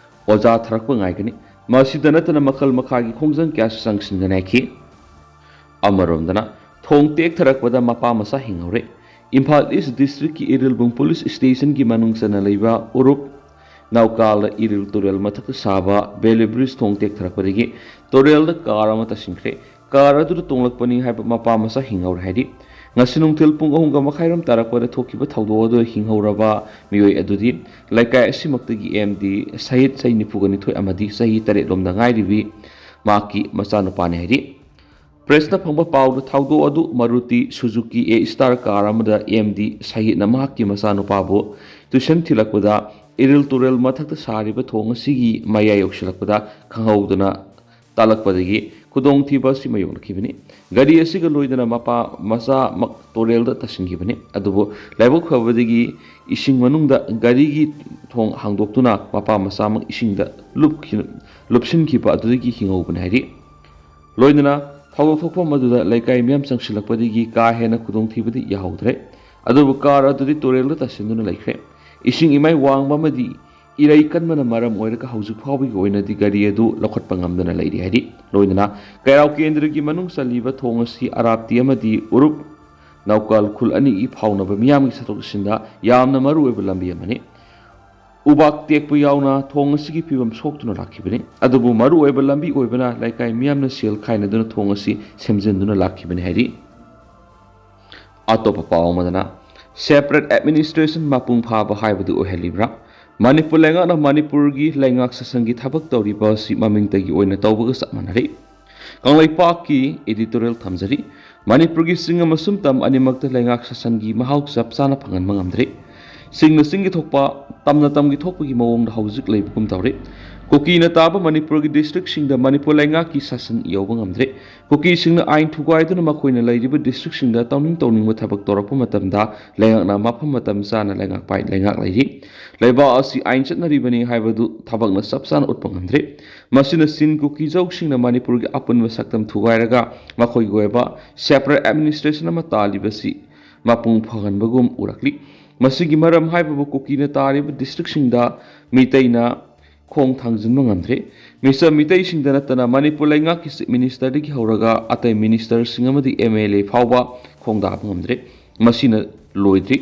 ꯑꯣꯖꯥ ꯊꯥꯔꯛꯄ ꯉꯥꯏꯒꯅꯤ꯫ ꯃꯁꯤꯗ ꯅꯠꯇꯅ ꯃꯈꯜ ꯃꯈꯥꯒꯤ ꯈꯣꯡꯖꯪ ꯀꯌꯥꯁꯨ ꯆꯪꯁꯤꯟꯒꯅꯤ ꯍꯥꯏꯈꯤ꯫ ꯑꯃꯔꯣꯝꯗꯅ, ꯊꯣꯡ ꯇꯦꯛꯊꯔꯛꯄꯗ ꯃꯄꯥ ꯃꯆꯥ ꯍꯤꯡꯍꯧꯔꯦ꯫ ꯏꯝꯐꯥꯜ ꯏꯁ ꯗꯤꯁꯇ꯭ꯔꯤꯛꯀꯤ ꯏꯔꯤꯜꯕꯨꯡ ꯄꯨꯂꯤꯁ ꯁ꯭ꯇꯦꯁꯟꯒꯤ ꯃꯅꯨꯡ ꯆꯟꯅ ꯂꯩꯕ ꯎꯔꯨꯞ ꯅꯥꯎꯀꯥꯜꯗ ꯏꯔꯤꯜ ꯇꯨꯔꯦꯜ ꯃꯊꯛꯇ ꯁꯥꯕ ꯕꯦꯂꯤ ꯕ꯭ꯔꯤꯖ ꯊꯣꯡ ꯇꯦꯛꯊꯔꯛꯄꯗꯒꯤ ꯇꯨꯔꯦꯜꯗ ꯀꯥꯔ ꯑꯃ ꯇꯥꯁꯤꯟꯈ꯭ꯔꯦ꯫ ꯀꯥꯔ ꯑꯗꯨꯗ ꯇꯣꯡꯂꯛꯄꯅꯤ ꯍꯥꯏꯕ ꯃꯄꯥ ꯃꯆꯥ ꯍꯤꯡꯍꯧꯔꯦ ꯍꯥꯏꯔꯤ꯫ ꯉꯁꯤ ꯅꯨꯡꯊꯤꯜ ꯄꯨꯡ ꯑꯍꯨꯝꯒ ꯃꯈꯥꯏꯔꯣꯝ ꯇꯥꯔꯛꯄꯗ ꯊꯣꯛꯈꯤꯕ ꯊꯧꯗꯣꯛ ꯑꯗꯨꯗ ꯍꯤꯡꯍꯧꯔꯕ ꯃꯤꯑꯣꯏ ꯑꯗꯨꯗꯤ ꯂꯩꯀꯥꯏ ꯑꯁꯤꯃꯛꯇꯒꯤ ꯑꯦꯝ ꯗꯤ ꯁꯍꯤꯗ, ꯆꯍꯤ ꯅꯤꯐꯨꯒ ꯅꯤꯊꯣꯏ ꯑꯃꯗꯤ ꯆꯍꯤ ꯇꯔꯦꯠ ꯂꯣꯝꯗ ꯉꯥꯏꯔꯤꯕꯤ ꯃꯍꯥꯛꯀꯤ ꯃꯆꯥꯅꯨꯄꯥꯅꯤ ꯍꯥꯏꯔꯤ꯫ ꯄ꯭ꯔꯦꯁꯅ ꯐꯪꯕ ꯄꯥꯎꯗ ꯊꯧꯗꯣꯛ ꯑꯗꯨ ꯃꯔꯨꯇꯤ ꯁꯨꯖꯨꯀꯤ ꯑꯦ ꯁ꯭ꯇꯥꯔ ꯀꯥꯔ ꯑꯃꯗ ꯑꯦꯝ ꯗꯤ ꯁꯍꯤꯗꯅ ꯃꯍꯥꯛꯀꯤ ꯃꯆꯥꯅꯨꯄꯥꯕꯨ ꯇ꯭ꯌꯨꯁꯟ ꯊꯤꯜꯂꯛꯄꯗ ꯏꯔꯤꯜ ꯇꯨꯔꯦꯜ ꯃꯊꯛꯇ ꯁꯥꯔꯤꯕ ꯊꯣꯡ ꯑꯁꯤꯒꯤ ꯃꯌꯥꯏ ꯌꯧꯁꯤꯜꯂꯛꯄꯗ ꯈꯪꯍꯧꯗꯅ ꯇꯥꯜꯂꯛꯄꯗꯒꯤ ꯈꯨꯗꯣꯡꯊꯤꯕ ꯑꯁꯤ ꯃꯥꯌꯣꯛꯅꯈꯤꯕꯅꯤ꯫ ꯒꯥꯔꯤ ꯑꯁꯤꯒ ꯂꯣꯏꯅꯅ ꯃꯄꯥ ꯃꯆꯥꯃꯛ ꯇꯨꯔꯦꯜꯗ ꯇꯥꯁꯤꯟꯈꯤꯕꯅꯤ꯫ ꯑꯗꯨꯕꯨ ꯂꯥꯏꯕꯛ ꯐꯕꯗꯒꯤ ꯏꯁꯤꯡ ꯃꯅꯨꯡꯗ ꯒꯥꯔꯤꯒꯤ ꯊꯣꯡ ꯍꯥꯡꯗꯣꯛꯇꯨꯅ ꯃꯄꯥ ꯃꯆꯥꯃꯛ ꯏꯁꯤꯡꯗ ꯂꯨꯞꯈꯤ-, ꯂꯨꯞꯁꯤꯟꯈꯤꯕ ꯑꯗꯨꯗꯒꯤ ꯍꯤꯡꯍꯧꯕꯅꯤ ꯍꯥꯏꯔꯤ꯫ ꯂꯣꯏꯅꯅ ꯊꯧꯗꯣꯛ ꯊꯣꯛꯐꯝ ꯑꯗꯨꯗ ꯂꯩꯀꯥꯏ ꯃꯤꯌꯥꯝ ꯆꯪꯁꯤꯜꯂꯛꯄꯗꯒꯤ ꯀꯥ ꯍꯦꯟꯅ ꯈꯨꯗꯣꯡꯊꯤꯕꯗꯤ ꯌꯥꯍꯧꯗ꯭ꯔꯦ꯫ ꯑꯗꯨꯕꯨ ꯀꯥꯔ ꯑꯗꯨꯗꯤ ꯇꯨꯔꯦꯜꯗ ꯇꯥꯁꯤꯟꯗꯨꯅ ꯂꯩꯈ꯭ꯔꯦ꯫ ꯏꯁꯤꯡ ꯏꯃꯥꯏ ꯋꯥꯡꯕ ꯑꯃꯗꯤ ꯏꯔꯩ ꯀꯟꯕꯅ ꯃꯔꯝ ꯑꯣꯏꯔꯒ ꯍꯧꯖꯤꯛ ꯐꯥꯎꯕꯒꯤ ꯑꯣꯏꯅꯗꯤ ꯒꯥꯔꯤ ꯑꯗꯨ ꯂꯧꯈꯠꯄ ꯉꯝꯗꯅ ꯂꯩꯔꯤ ꯍꯥꯏꯔꯤ꯫ ꯂꯣꯏꯅꯅ ꯀꯩꯔꯥꯎ ꯀꯦꯟꯗ꯭ꯔꯒꯤ ꯃꯅꯨꯡ ꯆꯜꯂꯤꯕ ꯊꯣꯡ ꯑꯁꯤ ꯑꯔꯥꯞꯇꯤ ꯑꯃꯗꯤ ꯎꯔꯨꯞ ꯅꯥꯎꯀꯥꯜ ꯈꯨꯜ ꯑꯅꯤꯒꯤ ꯐꯥꯎꯅꯕ ꯃꯤꯌꯥꯝꯒꯤ ꯆꯠꯊꯣꯛ ꯆꯠꯁꯤꯟꯗ ꯌꯥꯝꯅ ꯃꯔꯨ ꯑꯣꯏꯕ ꯂꯝꯕꯤ ꯑꯃꯅꯤ꯫ ꯎꯕꯥꯛ ꯇꯦꯛꯄ ꯌꯥꯎꯅ ꯊꯣꯡ ꯑꯁꯤꯒꯤ ꯐꯤꯕꯝ ꯁꯣꯛꯇꯨꯅ ꯂꯥꯛꯈꯤꯕꯅꯤ꯫ ꯑꯗꯨꯕꯨ ꯃꯔꯨ ꯑꯣꯏꯕ ꯂꯝꯕꯤ ꯑꯣꯏꯕꯅ ꯂꯩꯀꯥꯏ ꯃꯤꯌꯥꯝꯅ ꯁꯦꯜ ꯈꯥꯏꯅꯗꯨꯅ ꯊꯣꯡ ꯑꯁꯤ ꯁꯦꯝꯖꯤꯟꯗꯨꯅ ꯂꯥꯛꯈꯤꯕꯅꯤ ꯍꯥꯏꯔꯤ꯫ ꯑꯇꯣꯞꯄ ꯄꯥꯎ ꯑꯃꯗꯅ, ꯁꯦꯄꯔꯦꯠ ꯑꯦꯗꯃꯤꯅꯤꯁꯇ꯭ꯔꯦꯁꯟ ꯃꯄꯨꯡ ꯐꯥꯕ ꯍꯥꯏꯕꯗꯨ ꯑꯣꯏꯍꯜꯂꯤꯕ꯭ꯔꯥ? ꯃꯅꯤꯄꯨꯔ ꯂꯩꯉꯥꯛꯅ ꯃꯅꯤꯄꯨꯔꯒꯤ ꯂꯩꯉꯥꯛ ꯁꯥꯁꯟꯒꯤ ꯊꯕꯛ ꯇꯧꯔꯤꯕ ꯑꯁꯤ ꯃꯃꯤꯡꯇꯒꯤ ꯑꯣꯏꯅ ꯇꯧꯕꯒ ꯆꯞ ꯃꯥꯟꯅꯔꯦ꯫ ꯀꯪꯂꯩꯄꯥꯛꯀꯤ editorial ꯊꯝꯖꯔꯤ꯫ ꯃꯅꯤꯄꯨꯔꯒꯤ ꯆꯤꯡ ꯑꯃꯁꯨꯡ ꯇꯝ ꯑꯅꯤꯃꯛꯇ ꯂꯩꯉꯥꯛ ꯁꯥꯁꯟꯒꯤ ꯃꯍꯥꯎ ꯆꯞ ꯆꯥꯅ ꯐꯪꯍꯟꯕ ꯉꯝꯗ꯭ꯔꯤ꯫ ꯆꯤꯡꯅ ꯆꯤꯡꯒꯤ ꯊꯣꯛꯄ, ꯇꯝꯅ ꯇꯝꯒꯤ ꯊꯣꯛꯄꯒꯤ ꯃꯑꯣꯡꯗ ꯍꯧꯖꯤꯛ ꯂꯩꯕꯒꯨꯝ ꯇꯧꯔꯤ꯫ ꯀꯨꯀꯤꯅ ꯇꯥꯕ ꯃꯅꯤꯄꯨꯔꯒꯤ ꯗꯤꯁꯇ꯭ꯔꯤꯛꯁꯤꯡꯗ ꯃꯅꯤꯄꯨꯔ ꯂꯩꯉꯥꯛꯀꯤ ꯁꯥꯁꯟ ꯌꯧꯕ ꯉꯝꯗ꯭ꯔꯦ꯫ ꯀꯨꯀꯤꯁꯤꯡꯅ ꯑꯥꯏꯟ ꯊꯨꯒꯥꯏꯗꯨꯅ ꯃꯈꯣꯏꯅ ꯂꯩꯔꯤꯕ ꯗꯤꯁꯇ꯭ꯔꯤꯛꯁꯤꯡꯗ ꯇꯧꯅꯤꯡ ꯇꯧꯅꯤꯡꯕ ꯊꯕꯛ ꯇꯧꯔꯛꯄ ꯃꯇꯝꯗ ꯂꯩꯉꯥꯛꯅ ꯃꯐꯝ ꯃꯇꯝ ꯆꯥꯅ ꯂꯩꯉꯥꯛꯄ ꯂꯩꯉꯥꯛ ꯂꯩꯔꯤ꯫ ꯂꯩꯕꯥꯛ ꯑꯁꯤ ꯑꯥꯏꯟ ꯆꯠꯅꯔꯤꯕꯅꯤ ꯍꯥꯏꯕꯗꯨ ꯊꯕꯛꯅ ꯆꯞ ꯆꯥꯅ ꯎꯠꯄ ꯉꯝꯗ꯭ꯔꯦ꯫ ꯃꯁꯤꯅ ꯆꯤꯟ ꯀꯨꯀꯤꯖꯧꯁꯤꯡꯅ ꯃꯅꯤꯄꯨꯔꯒꯤ ꯑꯄꯨꯟꯕ ꯁꯛꯇꯝ ꯊꯨꯒꯥꯏꯔꯒ ꯃꯈꯣꯏꯒꯤ ꯑꯣꯏꯕ separate administration ꯑꯃ ꯇꯥꯜꯂꯤꯕꯁꯤ ꯃꯄꯨꯡ ꯐꯥꯍꯟꯕꯒꯨꯝ ꯎꯔꯛꯂꯤ꯫ ꯃꯁꯤꯒꯤ ꯃꯔꯝ ꯍꯥꯏꯕꯕꯨ ꯀꯨꯀꯤꯅ ꯇꯥꯔꯤꯕ ꯗꯤꯁꯇ꯭ꯔꯤꯛꯁꯤꯡꯗ ꯃꯤꯇꯩꯅ ꯈꯣꯡ ꯊꯥꯡꯖꯤꯟꯕ ꯉꯝꯗ꯭ꯔꯦ꯫ ꯃꯤꯁꯇꯔ ꯃꯤꯇꯩꯁꯤꯡꯗ ꯅꯠꯇꯅ ꯃꯅꯤꯄꯨꯔ ꯂꯩꯉꯥꯛꯀꯤ ꯆꯤꯐ ꯃꯤꯅꯤꯁꯇꯔꯗꯒꯤ ꯍꯧꯔꯒ ꯑꯇꯩ ꯃꯤꯅꯤꯁꯇꯔꯁꯤꯡ ꯑꯃꯗꯤ ꯑꯦꯝ ꯑꯦꯜ ꯑꯦ ꯐꯥꯎꯕ ꯈꯣꯡꯗꯥꯕ ꯉꯝꯗ꯭ꯔꯦ꯫ ꯃꯁꯤꯅ ꯂꯣꯏꯗ꯭ꯔꯤ꯫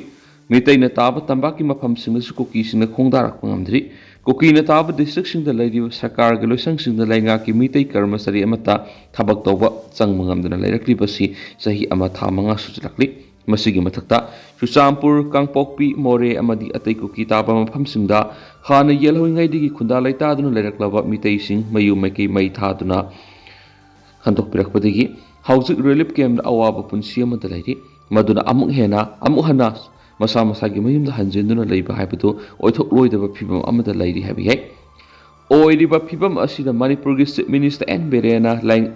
ꯃꯤꯇꯩꯅ ꯇꯥꯕ ꯇꯝꯄꯥꯛꯀꯤ ꯃꯐꯝꯁꯤꯡꯗꯁꯨ ꯀꯨꯀꯤꯁꯤꯡꯅ ꯈꯣꯡꯗꯥꯔꯛꯄ ꯉꯝꯗ꯭ꯔꯤ꯫ ꯀꯨꯀꯤꯅ ꯇꯥꯕ ꯗꯤꯁꯇ꯭ꯔꯤꯛꯁꯤꯡꯗ ꯂꯩꯔꯤꯕ ꯁꯔꯀꯥꯔꯒꯤ ꯂꯣꯏꯁꯪꯁꯤꯡꯗ ꯂꯩꯉꯥꯛꯀꯤ ꯃꯤꯇꯩ ꯀꯔꯃꯆꯥꯔꯤ ꯑꯃꯠꯇ ꯊꯕꯛ ꯇꯧꯕ ꯆꯪꯕ ꯉꯝꯗꯅ ꯂꯩꯔꯛꯂꯤꯕꯁꯤ ꯆꯍꯤ ꯑꯃ ꯊꯥ ꯃꯉꯥ ꯁꯨꯖꯤꯜꯂꯛꯂꯤ꯫ ꯃꯁꯤꯒꯤ ꯃꯊꯛꯇ ꯆꯨꯔꯆꯥꯟꯄꯨꯔ, ꯀꯥꯡꯄꯣꯛꯄꯤ, ꯃꯣꯔꯦ ꯑꯃꯗꯤ ꯑꯇꯩ ꯀꯨꯀꯤ ꯇꯥꯕ ꯃꯐꯝꯁꯤꯡꯗ ꯍꯥꯟꯅ ꯌꯦꯜꯍꯧꯔꯤꯉꯩꯗꯒꯤ ꯈꯨꯟꯗꯥ ꯂꯩꯇꯥꯗꯨꯅ ꯂꯩꯔꯛꯂꯕ ꯃꯤꯇꯩꯁꯤꯡ ꯃꯌꯨꯝ ꯃꯩꯀꯩ ꯃꯩ ꯊꯥꯗꯨꯅ ꯈꯟꯗꯣꯛꯄꯤꯔꯛꯄꯗꯒꯤ ꯍꯧꯖꯤꯛ ꯔꯤꯂꯤꯐ ꯀꯦꯝꯞꯇ ꯑꯋꯥꯕ ꯄꯨꯟꯁꯤ ꯑꯃꯗ ꯂꯩꯔꯤ꯫ ꯃꯗꯨꯅ ꯑꯃꯨꯛ ꯍꯦꯟꯅ ꯑꯃꯨꯛ ꯍꯟꯅ ꯃꯁꯥ ꯃꯁꯥꯒꯤ ꯃꯌꯨꯝꯗ ꯍꯟꯖꯤꯟꯗꯨꯅ ꯂꯩꯕ ꯍꯥꯏꯕꯗꯨ ꯑꯣꯏꯊꯣꯛꯂꯣꯏꯗꯕ ꯐꯤꯕꯝ ꯑꯃꯗ ꯂꯩꯔꯤ ꯍꯥꯏꯕ ꯌꯥꯏ꯫ ꯑꯣꯏꯔꯤꯕ ꯐꯤꯕꯝ ꯑꯁꯤꯗ ꯃꯅꯤꯄꯨꯔꯒꯤ ꯆꯤꯐ ꯃꯤꯅꯤꯁꯇꯔ ꯑꯦꯟ ꯕꯤꯔꯦꯟꯅ ꯂꯩ-,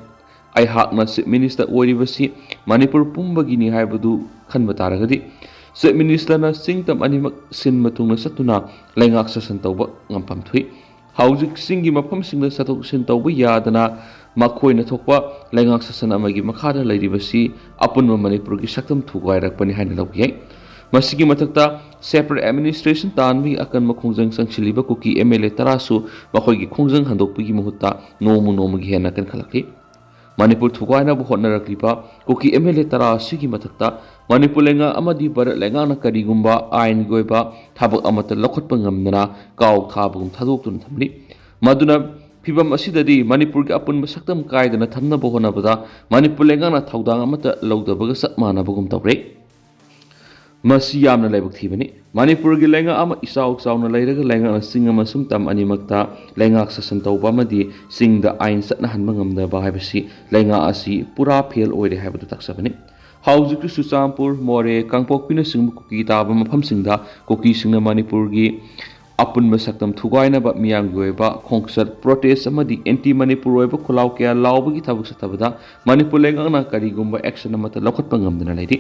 ꯑꯩꯍꯥꯛꯅ ꯆꯤꯐ ꯃꯤꯅꯤꯁꯇꯔ ꯑꯣꯏꯔꯤꯕꯁꯤ ꯃꯅꯤꯄꯨꯔ ꯄꯨꯝꯕꯒꯤꯅꯤ ꯍꯥꯏꯕꯗꯨ ꯈꯟꯕ ꯇꯥꯔꯒꯗꯤ ꯆꯤꯐ ꯃꯤꯅꯤꯁꯇꯔꯅ ꯆꯤꯡ ꯇꯝ ꯑꯅꯤꯃꯛ ꯁꯤꯟꯕ ꯊꯨꯡꯅ ꯆꯠꯇꯨꯅ ꯂꯩꯉꯥꯛ ꯁꯥꯁꯟ ꯇꯧꯕ ꯉꯝꯐꯝ ꯊꯣꯛꯏ꯫ ꯍꯧꯖꯤꯛ ꯆꯤꯡꯒꯤ ꯃꯐꯝꯁꯤꯡꯗ ꯆꯠꯊꯣꯛ ꯆꯠꯁꯤꯟ ꯇꯧꯕ ꯌꯥꯗꯅ ꯃꯈꯣꯏꯅ ꯊꯣꯛꯄ ꯂꯩꯉꯥꯛ ꯁꯥꯁꯟ ꯑꯃꯒꯤ ꯃꯈꯥꯗ ꯂꯩꯔꯤꯕꯁꯤ ꯑꯄꯨꯟꯕ ꯃꯅꯤꯄꯨꯔꯒꯤ ꯁꯛꯇꯝ ꯊꯨꯒꯥꯏꯔꯛꯄꯅꯤ ꯍꯥꯏꯅ ꯂꯧꯕ ꯌꯥꯏ꯫ ꯃꯁꯤꯒꯤ ꯃꯊꯛꯇ separate administration ꯇꯥꯟꯕꯒꯤ ꯑꯀꯟꯕ ꯈꯣꯡꯖꯪ ꯆꯪꯁꯤꯜꯂꯤꯕ ꯀꯨꯀꯤ ꯑꯦꯝ ꯑꯦꯜ ꯑꯦ ꯇꯔꯥꯁꯨ ꯃꯈꯣꯏꯒꯤ ꯈꯣꯡꯖꯪ ꯍꯟꯗꯣꯛꯄꯒꯤ ꯃꯍꯨꯠꯇ ꯅꯣꯡꯃ ꯅꯣꯡꯃꯒꯤ ꯍꯦꯟꯅ ꯀꯟꯈꯠꯂꯛꯂꯤ꯫ ꯃꯅꯤꯄꯨꯔ ꯊꯨꯒꯥꯏꯅꯕ ꯍꯣꯠꯅꯔꯛꯂꯤꯕ ꯀꯨꯀꯤ ꯑꯦꯝ ꯑꯦꯜ ꯑꯦ ꯇꯔꯥ ꯑꯁꯤꯒꯤ ꯃꯊꯛꯇ ꯃꯅꯤꯄꯨꯔ ꯂꯩꯉꯥꯛ ꯑꯃꯗꯤ ꯚꯥꯔꯠ ꯂꯩꯉꯥꯛꯅ ꯀꯔꯤꯒꯨꯝꯕ ꯑꯥꯏꯟꯒꯤ ꯑꯣꯏꯕ ꯊꯕꯛ ꯑꯃꯠꯇ ꯂꯧꯈꯠꯄ ꯉꯝꯗꯅ ꯀꯥꯎ ꯊꯥꯕꯒꯨꯝ ꯊꯥꯗꯣꯛꯇꯨꯅ ꯊꯝꯂꯤ꯫ ꯃꯗꯨꯅ ꯐꯤꯚꯝ ꯑꯁꯤꯗꯗꯤ ꯃꯅꯤꯄꯨꯔꯒꯤ ꯑꯄꯨꯟꯕ ꯁꯛꯇꯝ ꯀꯥꯏꯗꯅ ꯊꯝꯅꯕ ꯍꯣꯠꯅꯕꯗ ꯃꯅꯤꯄꯨꯔ ꯂꯩꯉꯥꯛꯅ ꯊꯧꯗꯥꯡ ꯑꯃꯠꯇ ꯂꯧꯗꯕꯒ ꯆꯞ ꯃꯥꯟꯅꯕꯒꯨꯝ ꯇꯧꯔꯦ꯫ ꯃꯁꯤ ꯌꯥꯝꯅ ꯂꯥꯏꯕꯛ ꯊꯤꯕꯅꯤ꯫ ꯃꯅꯤꯄꯨꯔꯒꯤ ꯂꯩꯉꯥꯛ ꯑꯃ ꯏꯆꯥꯎ ꯆꯥꯎꯅ ꯂꯩꯔꯒ ꯂꯩꯉꯥꯛꯅ ꯆꯤꯡ ꯑꯃꯁꯨꯡ ꯇꯝ ꯑꯅꯤꯃꯛꯇ ꯂꯩꯉꯥꯛ ꯁꯥꯁꯟ ꯇꯧꯕ ꯑꯃꯗꯤ ꯆꯤꯡꯗ ꯑꯥꯏꯟ ꯆꯠꯅꯍꯟꯕ ꯉꯝꯗꯕ ꯍꯥꯏꯕꯁꯤ ꯂꯩꯉꯥꯛ ꯑꯁꯤ ꯄꯨꯔꯥ ꯐꯦꯜ ꯑꯣꯏꯔꯦ ꯍꯥꯏꯕꯗꯨ ꯇꯥꯛꯆꯕꯅꯤ꯫ ꯍꯧꯖꯤꯛꯁꯨ ꯆꯨꯔꯆꯥꯟꯄꯨꯔ, ꯃꯣꯔꯦ, ꯀꯥꯡꯄꯣꯛꯄꯤꯅꯆꯤꯡꯕ ꯀꯨꯀꯤ ꯇꯥꯕ ꯃꯐꯝꯁꯤꯡꯗ ꯀꯨꯀꯤꯁꯤꯡꯅ ꯃꯅꯤꯄꯨꯔꯒꯤ ꯑꯄꯨꯟꯕ ꯁꯛꯇꯝ ꯊꯨꯒꯥꯏꯅꯕ ꯃꯤꯌꯥꯝꯒꯤ ꯑꯣꯏꯕ ꯈꯣꯡꯆꯠ, ꯄ꯭ꯔꯣꯇꯦꯁ ꯑꯃꯗꯤ ꯑꯦꯟꯇꯤ ꯃꯅꯤꯄꯨꯔ ꯑꯣꯏꯕ ꯈꯨꯜꯂꯥꯎ ꯀꯌꯥ ꯂꯥꯎꯕꯒꯤ ꯊꯕꯛ ꯆꯠꯊꯕꯗ ꯃꯅꯤꯄꯨꯔ ꯂꯩꯉꯥꯛꯅ ꯀꯔꯤꯒꯨꯝꯕ ꯑꯦꯛꯁꯟ ꯑꯃꯠꯇ ꯂꯧꯈꯠꯄ ꯉꯝꯗꯅ ꯂꯩꯔꯤ꯫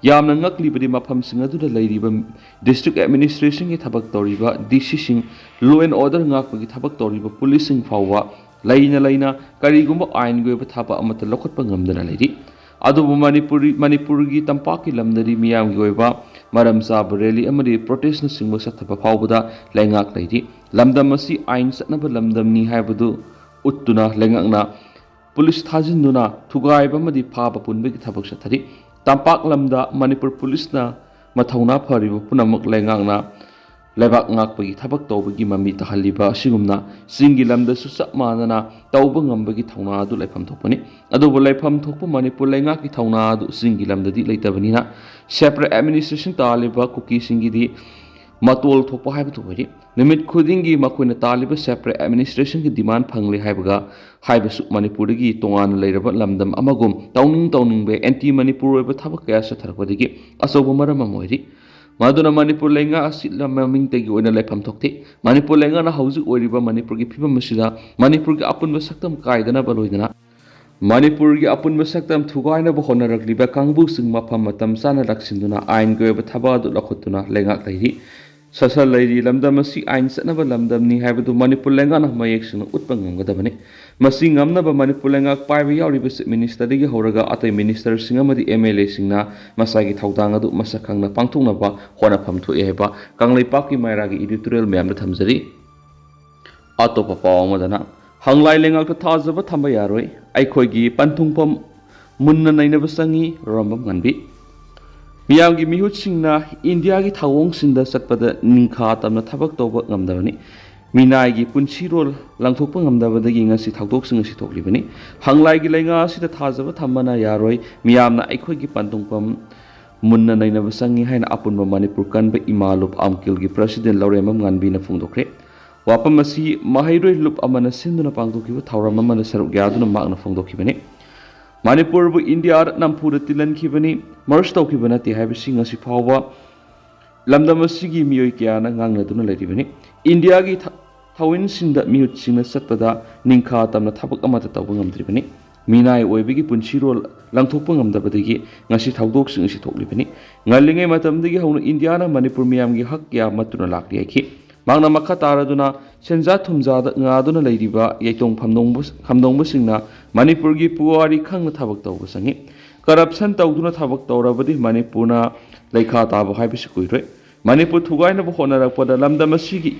ꯌꯥꯝꯅ ꯉꯛꯂꯤꯕꯗꯤ ꯃꯐꯝꯁꯤꯡ ꯑꯗꯨꯗ ꯂꯩꯔꯤꯕ ꯗꯤꯁꯇ꯭ꯔꯤꯛ ꯑꯦꯗꯃꯤꯅꯤꯁꯇ꯭ꯔꯦꯁꯟꯒꯤ ꯊꯕꯛ ꯇꯧꯔꯤꯕ ꯗꯤ ꯁꯤꯁꯤꯡ, ꯂꯣ ꯑꯦꯟ ꯑꯣꯔꯗꯔ ꯉꯥꯛꯄꯒꯤ ꯊꯕꯛ ꯇꯧꯔꯤꯕ ꯄꯨꯂꯤꯁꯁꯤꯡ ꯐꯥꯎꯕ ꯂꯩꯅ ꯂꯩꯅ ꯀꯔꯤꯒꯨꯝꯕ ꯑꯥꯏꯟꯒꯤ ꯑꯣꯏꯕ ꯊꯕꯛ ꯑꯃꯠꯇ ꯂꯧꯈꯠꯄ ꯉꯝꯗꯅ ꯂꯩꯔꯤ꯫ ꯑꯗꯨꯕꯨ ꯃꯅꯤꯄꯨꯔꯤ, ꯃꯅꯤꯄꯨꯔꯒꯤ ꯇꯝꯄꯥꯛꯀꯤ ꯂꯝꯗꯗꯤ ꯃꯤꯌꯥꯝꯒꯤ ꯑꯣꯏꯕ ꯃꯔꯝ ꯆꯥꯕ ꯔꯦꯂꯤ ꯑꯃꯗꯤ ꯄ꯭ꯔꯣꯇꯦꯁꯅꯆꯤꯡꯕ ꯆꯠꯊꯕ ꯐꯥꯎꯕꯗ ꯂꯩꯉꯥꯛ ꯂꯩꯔꯤ꯫ ꯂꯝꯗꯝ ꯑꯁꯤ ꯑꯥꯏꯟ ꯆꯠꯅꯕ ꯂꯝꯗꯝꯅꯤ ꯍꯥꯏꯕꯗꯨ ꯎꯠꯇꯨꯅ ꯂꯩꯉꯥꯛꯅ ꯄꯨꯂꯤꯁ ꯊꯥꯖꯤꯟꯗꯨꯅ ꯊꯨꯒꯥꯏꯕ ꯑꯃꯗꯤ ꯐꯥꯕ ꯄꯨꯟꯕꯒꯤ ꯊꯕꯛ ꯆꯠꯊꯔꯤ꯫ ꯇꯝꯄꯥꯛ ꯂꯝꯗ ꯃꯅꯤꯄꯨꯔ ꯄꯨꯂꯤꯁꯅ ꯃꯊꯧꯅꯥ ꯐꯔꯤꯕ ꯄꯨꯝꯅꯃꯛ ꯂꯩꯉꯥꯛꯅ ꯂꯩꯕꯥꯛ ꯉꯥꯛꯄꯒꯤ ꯊꯕꯛ ꯇꯧꯕꯒꯤ ꯃꯃꯤ ꯇꯥꯍꯜꯂꯤꯕ ꯑꯁꯤꯒꯨꯝꯅ ꯆꯤꯡꯒꯤ ꯂꯝꯗꯁꯨ ꯆꯞ ꯃꯥꯟꯅꯅ ꯇꯧꯕ ꯉꯝꯕꯒꯤ ꯊꯧꯅꯥ ꯑꯗꯨ ꯂꯩꯐꯝ ꯊꯣꯛꯄꯅꯤ꯫ ꯑꯗꯨꯕꯨ ꯂꯩꯐꯝ ꯊꯣꯛꯄ ꯃꯅꯤꯄꯨꯔ ꯂꯩꯉꯥꯛꯀꯤ ꯊꯧꯅꯥ ꯑꯗꯨ ꯆꯤꯡꯒꯤ ꯂꯝꯗꯗꯤ ꯂꯩꯇꯕꯅꯤꯅ separate administration ꯇꯥꯜꯂꯤꯕ ꯀꯨꯀꯤꯁꯤꯡꯒꯤꯗꯤ ꯃꯇꯣꯜ ꯊꯣꯛꯄ ꯍꯥꯏꯕꯗꯨ ꯑꯣꯏꯔꯤ꯫ ꯅꯨꯃꯤꯠ ꯈꯨꯗꯤꯡꯒꯤ ꯃꯈꯣꯏꯅ ꯇꯥꯜꯂꯤꯕ separate administrationꯒꯤ demand ꯐꯪꯂꯦ ꯍꯥꯏꯕꯒ ꯍꯥꯏꯕꯁꯨ ꯃꯅꯤꯄꯨꯔꯗꯒꯤ ꯇꯣꯉꯥꯟꯅ ꯂꯩꯔꯕ ꯂꯝꯗꯝ ꯑꯃꯒꯨꯝ ꯇꯧꯅꯤꯡꯕ ꯑꯦꯟꯇꯤ ꯃꯅꯤꯄꯨꯔ ꯑꯣꯏꯕ ꯊꯕꯛ ꯀꯌꯥ ꯆꯠꯊꯔꯛꯄꯗꯒꯤ ꯑꯆꯧꯕ ꯃꯔꯝ ꯑꯃ ꯑꯣꯏꯔꯤ꯫ ꯃꯗꯨꯅ ꯃꯅꯤꯄꯨꯔ ꯂꯩꯉꯥꯛ ꯑꯁꯤ ꯂꯝ ꯃꯃꯤꯡꯇꯒꯤ ꯑꯣꯏꯅ ꯂꯩꯐꯝ ꯊꯣꯛꯇꯦ꯫ ꯃꯅꯤꯄꯨꯔ ꯂꯩꯉꯥꯛꯅ ꯍꯧꯖꯤꯛ ꯑꯣꯏꯔꯤꯕ ꯃꯅꯤꯄꯨꯔꯒꯤ ꯐꯤꯕꯝ ꯑꯁꯤꯗ ꯃꯅꯤꯄꯨꯔꯒꯤ ꯑꯄꯨꯟꯕ ꯁꯛꯇꯝ ꯀꯥꯏꯗꯅꯕ ꯂꯣꯏꯅꯅ ꯃꯅꯤꯄꯨꯔꯒꯤ ꯑꯄꯨꯟꯕ ꯁꯛꯇꯝ ꯊꯨꯒꯥꯏꯅꯕ ꯍꯣꯠꯅꯔꯛꯂꯤꯕ ꯀꯥꯡꯕꯨꯁꯤꯡ ꯃꯐꯝ ꯃꯇꯝ ꯆꯥꯅ ꯂꯥꯛꯁꯤꯟꯗꯨꯅ ꯑꯥꯏꯟꯒꯤ ꯑꯣꯏꯕ ꯊꯕꯛ ꯑꯗꯨ ꯂꯧꯈꯠꯇꯨꯅ ꯂꯩꯉꯥꯛ ꯂꯩꯔꯤ꯫ ꯁꯥꯁꯟ ꯂꯩꯔꯤ꯫ ꯂꯝꯗꯝ ꯑꯁꯤ ꯑꯥꯏꯟ ꯆꯠꯅꯕ ꯂꯝꯗꯝꯅꯤ ꯍꯥꯏꯕꯗꯨ ꯃꯅꯤꯄꯨꯔ ꯂꯩꯉꯥꯛꯅ ꯃꯌꯦꯛ ꯁꯦꯡꯅ ꯎꯠꯄ ꯉꯝꯒꯗꯕꯅꯤ꯫ ꯃꯁꯤ ꯉꯝꯅꯕ ꯃꯅꯤꯄꯨꯔ ꯂꯩꯉꯥꯛ ꯄꯥꯏꯕ ꯌꯥꯎꯔꯤꯕ ꯆꯤꯐ ꯃꯤꯅꯤꯁꯇꯔꯗꯒꯤ ꯍꯧꯔꯒ ꯑꯇꯩ ꯃꯤꯅꯤꯁꯇꯔꯁꯤꯡ ꯑꯃꯗꯤ ꯑꯦꯝ ꯑꯦꯜ ꯑꯦꯁꯤꯡꯅ ꯃꯁꯥꯒꯤ ꯊꯧꯗꯥꯡ ꯑꯗꯨ ꯃꯁꯛ ꯈꯪꯅ ꯄꯥꯡꯊꯣꯛꯅꯕ ꯍꯣꯠꯅꯐꯝ ꯊꯣꯛꯏ ꯍꯥꯏꯕ ꯀꯪꯂꯩꯄꯥꯛꯀꯤ ꯃꯩꯔꯥꯒꯤ editorial ꯃꯌꯥꯝꯗ ꯊꯝꯖꯔꯤ꯫ ꯑꯇꯣꯞꯄ ꯄꯥꯎ ꯑꯃꯗꯅ, ꯍꯪꯂꯥꯏ ꯂꯩꯉꯥꯛꯇ ꯊꯥꯖꯕ ꯊꯝꯕ ꯌꯥꯔꯣꯏ, ꯑꯩꯈꯣꯏꯒꯤ ꯄꯟꯊꯨꯡꯐꯝ ꯃꯨꯟꯅ ꯅꯩꯅꯕ ꯆꯪꯏ, ꯔꯣꯝꯕꯝ ꯉꯥꯟꯕꯤ꯫ ꯃꯤꯌꯥꯝꯒꯤ ꯃꯤꯍꯨꯠꯁꯤꯡꯅ ꯏꯟꯗꯤꯌꯥꯒꯤ ꯊꯧꯑꯣꯡꯁꯤꯡꯗ ꯆꯠꯄꯗ ꯅꯤꯡꯈꯥ ꯇꯝꯅ ꯊꯕꯛ ꯇꯧꯕ ꯉꯝꯗꯕꯅꯤ꯫ ꯃꯤꯅꯥꯏꯒꯤ ꯄꯨꯟꯁꯤꯔꯣꯜ ꯂꯪꯊꯣꯛꯄ ꯉꯝꯗꯕꯗꯒꯤ ꯉꯁꯤ ꯊꯧꯗꯣꯛꯁꯤꯡ ꯑꯁꯤ ꯊꯣꯛꯂꯤꯕꯅꯤ꯫ ꯍꯪꯂꯥꯏꯒꯤ ꯂꯩꯉꯥꯛ ꯑꯁꯤꯗ ꯊꯥꯖꯕ ꯊꯝꯕꯅ ꯌꯥꯔꯣꯏ꯫ ꯃꯤꯌꯥꯝꯅ ꯑꯩꯈꯣꯏꯒꯤ ꯄꯟꯊꯨꯡꯐꯝ ꯃꯨꯟꯅ ꯅꯩꯅꯕ ꯆꯪꯏ ꯍꯥꯏꯅ ꯑꯄꯨꯟꯕ ꯃꯅꯤꯄꯨꯔ ꯀꯟꯕ ꯏꯃꯥ ꯂꯨꯞ ꯑꯝꯀꯤꯜꯒꯤ president ꯂꯧꯔꯦꯝꯕꯝ ꯉꯥꯟꯕꯤꯅ ꯐꯣꯡꯗꯣꯛꯈ꯭ꯔꯦ꯫ ꯋꯥꯐꯝ ꯑꯁꯤ ꯃꯍꯩꯔꯣꯏ ꯂꯨꯞ ꯑꯃꯅ ꯁꯤꯟꯗꯨꯅ ꯄꯥꯡꯊꯣꯛꯈꯤꯕ ꯊꯧꯔꯝ ꯑꯃꯗ ꯁꯔꯨꯛ ꯌꯥꯗꯨꯅ ꯃꯍꯥꯛꯅ ꯐꯣꯡꯗꯣꯛꯈꯤꯕꯅꯤ꯫ ꯃꯅꯤꯄꯨꯔꯕꯨ ꯏꯟꯗꯤꯌꯥꯗ ꯅꯝꯐꯨꯗ ꯇꯤꯜꯍꯟꯈꯤꯕꯅꯤ, merge ꯇꯧꯈꯤꯕ ꯅꯠꯇꯦ ꯍꯥꯏꯕꯁꯤ ꯉꯁꯤ ꯐꯥꯎꯕ ꯂꯝꯗꯝ ꯑꯁꯤꯒꯤ ꯃꯤꯑꯣꯏ ꯀꯌꯥꯅ ꯉꯥꯡꯅꯗꯨꯅ ꯂꯩꯔꯤꯕꯅꯤ꯫ ꯏꯟꯗꯤꯌꯥꯒꯤ ꯊ- ꯊꯋꯤꯟꯁꯤꯡꯗ ꯃꯤꯍꯨꯠꯁꯤꯡꯅ ꯆꯠꯄꯗ ꯅꯤꯡꯈꯥ ꯇꯝꯅ ꯊꯕꯛ ꯑꯃꯠꯇ ꯇꯧꯕ ꯉꯝꯗ꯭ꯔꯤꯕꯅꯤ꯫ ꯃꯤꯅꯥꯏ ꯑꯣꯏꯕꯒꯤ ꯄꯨꯟꯁꯤꯔꯣꯜ ꯂꯪꯊꯣꯛꯄ ꯉꯝꯗꯕꯗꯒꯤ ꯉꯁꯤ ꯊꯧꯗꯣꯛꯁꯤꯡ ꯑꯁꯤ ꯊꯣꯛꯂꯤꯕꯅꯤ꯫ ꯉꯜꯂꯤꯉꯩ ꯃꯇꯝꯗꯒꯤ ꯍꯧꯅ ꯏꯟꯗꯤꯌꯥꯅ ꯃꯅꯤꯄꯨꯔ ꯃꯤꯌꯥꯝꯒꯤ ꯍꯛ ꯀꯌꯥ ꯃꯠꯇꯨꯅ ꯂꯥꯛꯂꯤ ꯍꯥꯏꯈꯤ꯫ ꯃꯍꯥꯛꯅ ꯃꯈꯥ ꯇꯥꯔꯗꯨꯅ ꯁꯦꯟꯖꯥ ꯊꯨꯝꯖꯥꯗ ꯉꯥꯗꯨꯅ ꯂꯩꯔꯤꯕ ꯌꯩꯇꯣꯡ ꯐꯝꯗꯣꯡꯕ- ꯈꯝꯗꯣꯡꯕꯁꯤꯡꯅ ꯃꯅꯤꯄꯨꯔꯒꯤ ꯄꯨꯋꯥꯔꯤ ꯈꯪꯅ ꯊꯕꯛ ꯇꯧꯕ ꯆꯪꯏ꯫ ꯀꯔꯞꯁꯟ ꯇꯧꯗꯨꯅ ꯊꯕꯛ ꯇꯧꯔꯕꯗꯤ ꯃꯅꯤꯄꯨꯔꯅ ꯂꯩꯈꯥ ꯇꯥꯕ ꯍꯥꯏꯕꯁꯤ ꯀꯨꯏꯔꯣꯏ꯫ ꯃꯅꯤꯄꯨꯔ ꯊꯨꯒꯥꯏꯅꯕ ꯍꯣꯠꯅꯔꯛꯄꯗ ꯂꯝꯗꯝ ꯑꯁꯤꯒꯤ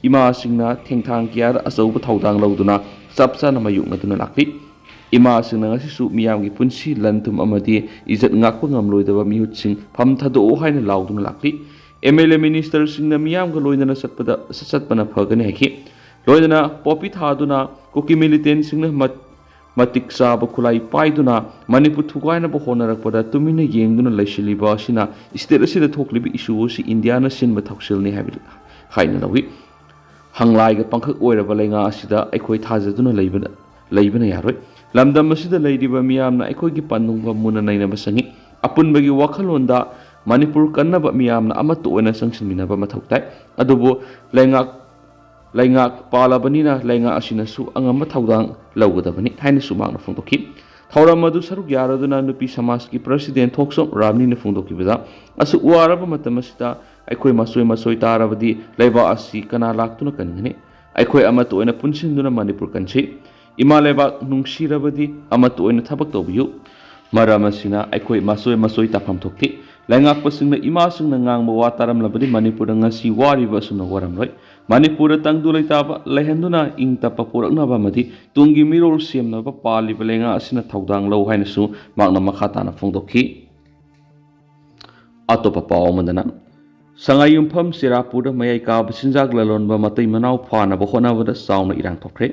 ꯏꯃꯥꯁꯤꯡꯅ ꯊꯦꯡꯊꯥꯡ ꯀꯌꯥꯗ ꯑꯆꯧꯕ ꯊꯧꯗꯥꯡ ꯂꯧꯗꯨꯅ ꯆꯞ ꯆꯥꯅ ꯃꯥꯌꯣꯛꯅꯗꯨꯅ ꯂꯥꯛꯂꯤ꯫ ꯏꯃꯥꯁꯤꯡꯅ ꯉꯁꯤꯁꯨ ꯃꯤꯌꯥꯝꯒꯤ ꯄꯨꯟꯁꯤ, ꯂꯟ ꯊꯨꯝ ꯑꯃꯗꯤ ꯏꯖꯠ ꯉꯥꯛꯄ ꯉꯝꯂꯣꯏꯗꯕ ꯃꯤꯍꯨꯠꯁꯤꯡ ꯐꯝ ꯊꯥꯗꯣꯛꯑꯣ ꯍꯥꯏꯅ ꯂꯥꯎꯗꯨꯅ ꯂꯥꯛꯂꯤ꯫ ꯑꯦꯝ ꯑꯦꯜ ꯑꯦ ꯃꯤꯅꯤꯁꯇꯔꯁꯤꯡꯅ ꯃꯤꯌꯥꯝꯒ ꯂꯣꯏꯅꯅ ꯆꯠꯄꯗ, ꯆꯠꯄꯅ ꯐꯒꯅꯤ ꯍꯥꯏꯈꯤ꯫ ꯂꯣꯏꯅꯅ ꯄꯣꯄꯤ ꯊꯥꯗꯨꯅ ꯀꯨꯀꯤ ꯃꯤꯂꯤꯇꯦꯟꯁꯤꯡꯅ ꯃꯠ-, ꯃꯇꯤꯛ ꯆꯥꯕ ꯈꯨꯠꯂꯥꯏ ꯄꯥꯏꯗꯨꯅ ꯃꯅꯤꯄꯨꯔ ꯊꯨꯒꯥꯏꯅꯕ ꯍꯣꯠꯅꯔꯛꯄꯗ ꯇꯨꯃꯤꯟꯅ ꯌꯦꯡꯗꯨꯅ ꯂꯩꯁꯤꯜꯂꯤꯕ ꯑꯁꯤꯅ ꯁ꯭ꯇꯦꯠ ꯑꯁꯤꯗ ꯊꯣꯛꯂꯤꯕ ꯏꯁꯨ ꯑꯁꯤ ꯏꯟꯗꯤꯌꯥꯅ ꯁꯤꯟꯕ ꯊꯧꯁꯤꯜꯅꯤ ꯍꯥꯏꯕ ꯍꯥꯏꯅ ꯂꯧꯏ꯫ ꯍꯪꯂꯥꯏꯒ ꯄꯪꯈꯛ ꯑꯣꯏꯔꯕ ꯂꯩꯉꯥꯛ ꯑꯁꯤꯗ ꯑꯩꯈꯣꯏ ꯊꯥꯖꯗꯨꯅ ꯂꯩꯕꯅ, ꯂꯩꯕꯅ ꯌꯥꯔꯣꯏ꯫ ꯂꯝꯗꯝ ꯑꯁꯤꯗ ꯂꯩꯔꯤꯕ ꯃꯤꯌꯥꯝꯅ ꯑꯩꯈꯣꯏꯒꯤ ꯄꯟꯊꯨꯡꯐꯝ ꯃꯨꯟꯅ ꯅꯩꯅꯕ ꯆꯪꯏ꯫ ꯑꯄꯨꯟꯕꯒꯤ ꯋꯥꯈꯜꯂꯣꯟꯗ ꯃꯅꯤꯄꯨꯔ ꯀꯟꯅꯕ ꯃꯤꯌꯥꯝꯅ ꯑꯃꯠꯇ ꯑꯣꯏꯅ ꯆꯪꯁꯤꯟꯃꯤꯟꯅꯕ ꯃꯊꯧ ꯇꯥꯏ꯫ ꯑꯗꯨꯕꯨ ꯂꯩꯉꯥꯛ, ꯂꯩꯉꯥꯛ ꯄꯥꯜꯂꯕꯅꯤꯅ ꯂꯩꯉꯥꯛ ꯑꯁꯤꯅꯁꯨ ꯑꯉꯝꯕ ꯊꯧꯗꯥꯡ ꯂꯧꯒꯗꯕꯅꯤ ꯍꯥꯏꯅꯁꯨ ꯃꯍꯥꯛꯅ ꯐꯣꯡꯗꯣꯛꯈꯤ꯫ ꯊꯧꯔꯝ ꯑꯗꯨ ꯁꯔꯨꯛ ꯌꯥꯔꯗꯨꯅ ꯅꯨꯄꯤ ꯁꯃꯥꯖꯀꯤ ꯄ꯭ꯔꯁꯤꯗꯦꯟ ꯊꯣꯛꯆꯣꯝ ꯔꯥꯝꯅꯤꯅ ꯐꯣꯡꯗꯣꯛꯈꯤꯕꯗ, ꯑꯁꯨꯛ ꯋꯥꯔꯕ ꯃꯇꯝ ꯑꯁꯤꯗ ꯑꯩꯈꯣꯏ ꯃꯆꯣꯏ ꯃꯆꯣꯏ ꯇꯥꯔꯕꯗꯤ ꯂꯩꯕꯥꯛ ꯑꯁꯤ ꯀꯅꯥ ꯂꯥꯛꯇꯨꯅ ꯀꯟꯒꯅꯤ? ꯑꯩꯈꯣꯏ ꯑꯃꯠꯇ ꯑꯣꯏꯅ ꯄꯨꯟꯁꯤꯟꯗꯨꯅ ꯃꯅꯤꯄꯨꯔ ꯀꯟꯁꯤ꯫ ꯏꯃꯥ ꯂꯩꯕꯥꯛ ꯅꯨꯡꯁꯤꯔꯕꯗꯤ ꯑꯃꯠꯇ ꯑꯣꯏꯅ ꯊꯕꯛ ꯇꯧꯕꯤꯌꯨ꯫ ꯃꯔꯝ ꯑꯁꯤꯅ ꯑꯩꯈꯣꯏ ꯃꯆꯣꯏ ꯃꯆꯣꯏ ꯇꯥꯐꯝ ꯊꯣꯛꯇꯦ꯫ ꯂꯩꯉꯥꯛꯄꯁꯤꯡꯅ ꯏꯃꯥꯁꯤꯡꯅ ꯉꯥꯡꯕ ꯋꯥ ꯇꯥꯔꯝꯂꯕꯗꯤ ꯃꯅꯤꯄꯨꯔꯗ ꯉꯁꯤ ꯋꯥꯔꯤꯕ ꯑꯁꯨꯝꯅ ꯋꯥꯔꯝꯂꯣꯏ꯫ ꯃꯅꯤꯄꯨꯔꯗ ꯇꯪꯗꯨ ꯂꯩꯇꯥꯕ ꯂꯩꯍꯟꯗꯨꯅ ꯏꯪ ꯇꯞꯄ ꯄꯨꯔꯛꯅꯕ ꯑꯃꯗꯤ ꯇꯨꯡꯒꯤ ꯃꯤꯔꯣꯜ ꯁꯦꯝꯅꯕ ꯄꯥꯜꯂꯤꯕ ꯂꯩꯉꯥꯛ ꯑꯁꯤꯅ ꯊꯧꯗꯥꯡ ꯂꯧ ꯍꯥꯏꯅꯁꯨ ꯃꯍꯥꯛꯅ ꯃꯈꯥ ꯇꯥꯅ ꯐꯣꯡꯗꯣꯛꯈꯤ꯫ ꯑꯇꯣꯞꯄ ꯄꯥꯎ ꯑꯃꯗꯅ, ꯁꯉꯥꯏꯌꯨꯝꯐꯝ ꯆꯦꯔꯥꯄꯨꯔꯗ ꯃꯌꯥꯏ ꯀꯥꯕ ꯆꯤꯟꯖꯥꯛ ꯂꯂꯣꯟꯕ ꯃꯇꯩ ꯃꯅꯥꯎ ꯐꯥꯅꯕ ꯍꯣꯠꯅꯕꯗ ꯆꯥꯎꯅ ꯏꯔꯥꯡ ꯊꯣꯛꯈ꯭ꯔꯦ꯫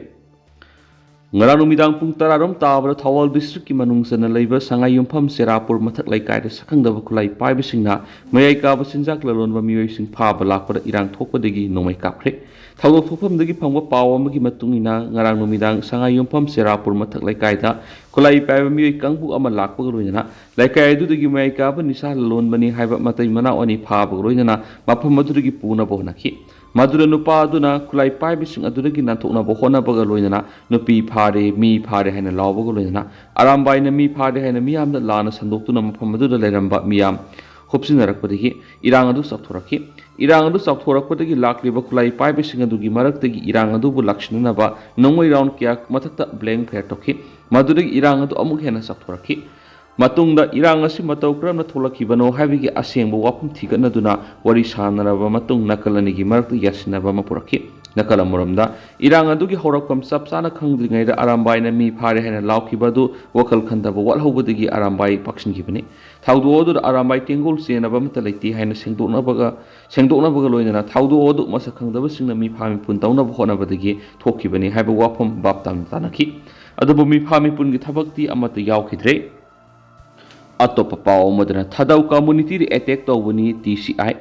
ꯉꯔꯥꯡ ꯅꯨꯃꯤꯗꯥꯡ ꯄꯨꯡ ꯇꯔꯥ ꯔꯣꯝ ꯇꯥꯕꯗ ꯊꯧꯕꯥꯜ ꯗꯤꯁꯇ꯭ꯔꯤꯛꯀꯤ ꯃꯅꯨꯡ ꯆꯟꯅ ꯂꯩꯕ ꯁꯉꯥꯏ ꯌꯨꯝꯐꯝ ꯆꯦꯔꯥꯄꯨꯔ ꯃꯊꯛ ꯂꯩꯀꯥꯏꯗ ꯁꯛꯈꯪꯗꯕ ꯈꯨꯠꯂꯥꯏ ꯄꯥꯏꯕꯁꯤꯡꯅ ꯃꯌꯥꯏ ꯀꯥꯕ ꯆꯤꯟꯖꯥꯛ ꯂꯂꯣꯟꯕ ꯃꯤꯑꯣꯏꯁꯤꯡ ꯐꯥꯕ ꯂꯥꯛꯄꯗ ꯏꯔꯥꯡ ꯊꯣꯛꯄꯗꯒꯤ ꯅꯣꯡꯃꯩ ꯀꯥꯞꯈ꯭ꯔꯦ꯫ ꯊꯧꯗꯣꯛ ꯊꯣꯛꯐꯝꯗꯒꯤ ꯐꯪꯕ ꯄꯥꯎ ꯑꯃꯒꯤ ꯃꯇꯨꯡ ꯏꯟꯅ, ꯉꯔꯥꯡ ꯅꯨꯃꯤꯗꯥꯡ ꯁꯉꯥꯏ ꯌꯨꯝꯐꯝ ꯆꯦꯔꯥꯄꯨꯔ ꯃꯊꯛ ꯂꯩꯀꯥꯏꯗ ꯈꯨꯠꯂꯥꯏ ꯄꯥꯏꯕ ꯃꯤꯑꯣꯏ ꯀꯥꯡꯕꯨ ꯑꯃ ꯂꯥꯛꯄꯒ ꯂꯣꯏꯅꯅ ꯂꯩꯀꯥꯏ ꯑꯗꯨꯗꯒꯤ ꯃꯌꯥꯏ ꯀꯥꯕ ꯅꯤꯁꯥ ꯂꯂꯣꯟꯕꯅꯤ ꯍꯥꯏꯕ ꯃꯇꯩ ꯃꯅꯥꯎ ꯑꯅꯤ ꯐꯥꯕꯒ ꯂꯣꯏꯅꯅ ꯃꯐꯝ ꯑꯗꯨꯗꯒꯤ ꯄꯨꯅꯕ ꯍꯣꯠꯅꯈꯤ꯫ ꯃꯗꯨꯗ ꯅꯨꯄꯥ ꯑꯗꯨꯅ ꯈꯨꯠꯂꯥꯏ ꯄꯥꯏꯕꯁꯤꯡ ꯑꯗꯨꯗꯒꯤ ꯅꯥꯟꯊꯣꯛꯅꯕ ꯍꯣꯠꯅꯕꯒ ꯂꯣꯏꯅꯅ "ꯅꯨꯄꯤ ꯐꯥꯔꯦ, ꯃꯤ ꯐꯥꯔꯦ" ꯍꯥꯏꯅ ꯂꯥꯎꯕꯒ ꯂꯣꯏꯅꯅ ꯑꯔꯥꯝꯕꯥꯏꯅ "ꯃꯤ ꯐꯥꯔꯦ" ꯍꯥꯏꯅ ꯃꯤꯌꯥꯝꯗ ꯂꯥꯟꯅ ꯁꯟꯗꯣꯛꯇꯨꯅ ꯃꯐꯝ ꯑꯗꯨꯗ ꯂꯩꯔꯝꯕ ꯃꯤꯌꯥꯝ ꯍꯨꯞꯆꯤꯟꯅꯔꯛꯄꯗꯒꯤ ꯏꯔꯥꯡ ꯑꯗꯨ ꯆꯥꯎꯊꯣꯔꯛꯈꯤ꯫ ꯏꯔꯥꯡ ꯑꯗꯨ ꯆꯥꯎꯊꯣꯔꯛꯄꯗꯒꯤ ꯂꯥꯛꯂꯤꯕ ꯈꯨꯠꯂꯥꯏ ꯄꯥꯏꯕꯁꯤꯡ ꯑꯗꯨꯒꯤ ꯃꯔꯛꯇꯒꯤ ꯏꯔꯥꯡ ꯑꯗꯨꯕꯨ ꯂꯥꯛꯁꯤꯟꯅꯅꯕ ꯅꯣꯡꯃꯩ ꯔꯥꯎꯟ ꯀꯌꯥ ꯃꯊꯛꯇ ꯕ꯭ꯂꯦꯡ ꯐꯥꯌꯔ ꯇꯧꯈꯤ꯫ ꯃꯗꯨꯗꯒꯤ ꯏꯔꯥꯡ ꯑꯗꯨ ꯑꯃꯨꯛ ꯍꯦꯟꯅ ꯆꯥꯎꯊꯣꯔꯛꯈꯤ꯫ ꯃꯇꯨꯡꯗ ꯏꯔꯥꯡ ꯑꯁꯤ ꯃꯇꯧ ꯀꯔꯝꯅ ꯊꯣꯛꯂꯛꯈꯤꯕꯅꯣ ꯍꯥꯏꯕꯒꯤ ꯑꯁꯦꯡꯕ ꯋꯥꯐꯝ ꯊꯤꯒꯠꯅꯗꯨꯅ ꯋꯥꯔꯤ ꯁꯥꯅꯔꯕ ꯃꯇꯨꯡ ꯅꯥꯀꯜ ꯑꯅꯤꯒꯤ ꯃꯔꯛꯇ ꯌꯥꯁꯤꯟꯅꯕ ꯑꯃ ꯄꯨꯔꯛꯈꯤ꯫ ꯅꯥꯀꯜ ꯑꯃꯔꯣꯝꯗ, ꯏꯔꯥꯡ ꯑꯗꯨꯒꯤ ꯍꯧꯔꯛꯐꯝ ꯆꯞ ꯆꯥꯅ ꯈꯪꯗ꯭ꯔꯤꯉꯩꯗ ꯑꯔꯥꯝꯕꯥꯏꯅ "ꯃꯤ ꯐꯥꯔꯦ" ꯍꯥꯏꯅ ꯂꯥꯎꯈꯤꯕ ꯑꯗꯨ ꯋꯥꯈꯜ ꯈꯟꯗꯕ ꯋꯥꯠꯍꯧꯕꯗꯒꯤ ꯑꯔꯥꯝꯕꯥꯏ ꯄꯥꯛꯁꯤꯟꯈꯤꯕꯅꯤ꯫ ꯊꯧꯗꯣꯛ ꯑꯗꯨꯗ ꯑꯔꯥꯝꯕꯥꯏ ꯇꯦꯡꯒꯣꯜ ꯆꯦꯟꯅꯕ ꯑꯃꯠꯇ ꯂꯩꯇꯦ ꯍꯥꯏꯅ ꯁꯦꯡꯗꯣꯛꯅꯕꯒ, ꯁꯦꯡꯗꯣꯛꯅꯕꯒ ꯂꯣꯏꯅꯅ ꯊꯧꯗꯣꯛ ꯑꯗꯨ ꯃꯁꯛ ꯈꯪꯗꯕꯁꯤꯡꯅ ꯃꯤꯐꯥ ꯃꯤꯄꯨꯟ ꯇꯧꯅꯕ ꯍꯣꯠꯅꯕꯗꯒꯤ ꯊꯣꯛꯈꯤꯕꯅꯤ ꯍꯥꯏꯕ ꯋꯥꯐꯝ ꯚꯥꯞ ꯇꯥꯅ ꯇꯥꯅꯈꯤ꯫ ꯑꯗꯨꯕꯨ ꯃꯤꯐꯥ ꯃꯤꯄꯨꯟꯒꯤ ꯊꯕꯛꯇꯤ ꯑꯃꯠꯇ ꯌꯥꯎꯈꯤꯗ꯭ꯔꯦ꯫ ꯑꯇꯣꯞꯄ ꯄꯥꯎ ꯑꯃꯗꯅ, ꯊꯥꯗꯧ ꯀꯝꯃꯨꯅꯤꯇꯤꯗ ꯑꯦꯇꯦꯛ ꯇꯧꯕꯅꯤ ꯇꯤ ꯁꯤ ꯑꯥꯏ꯫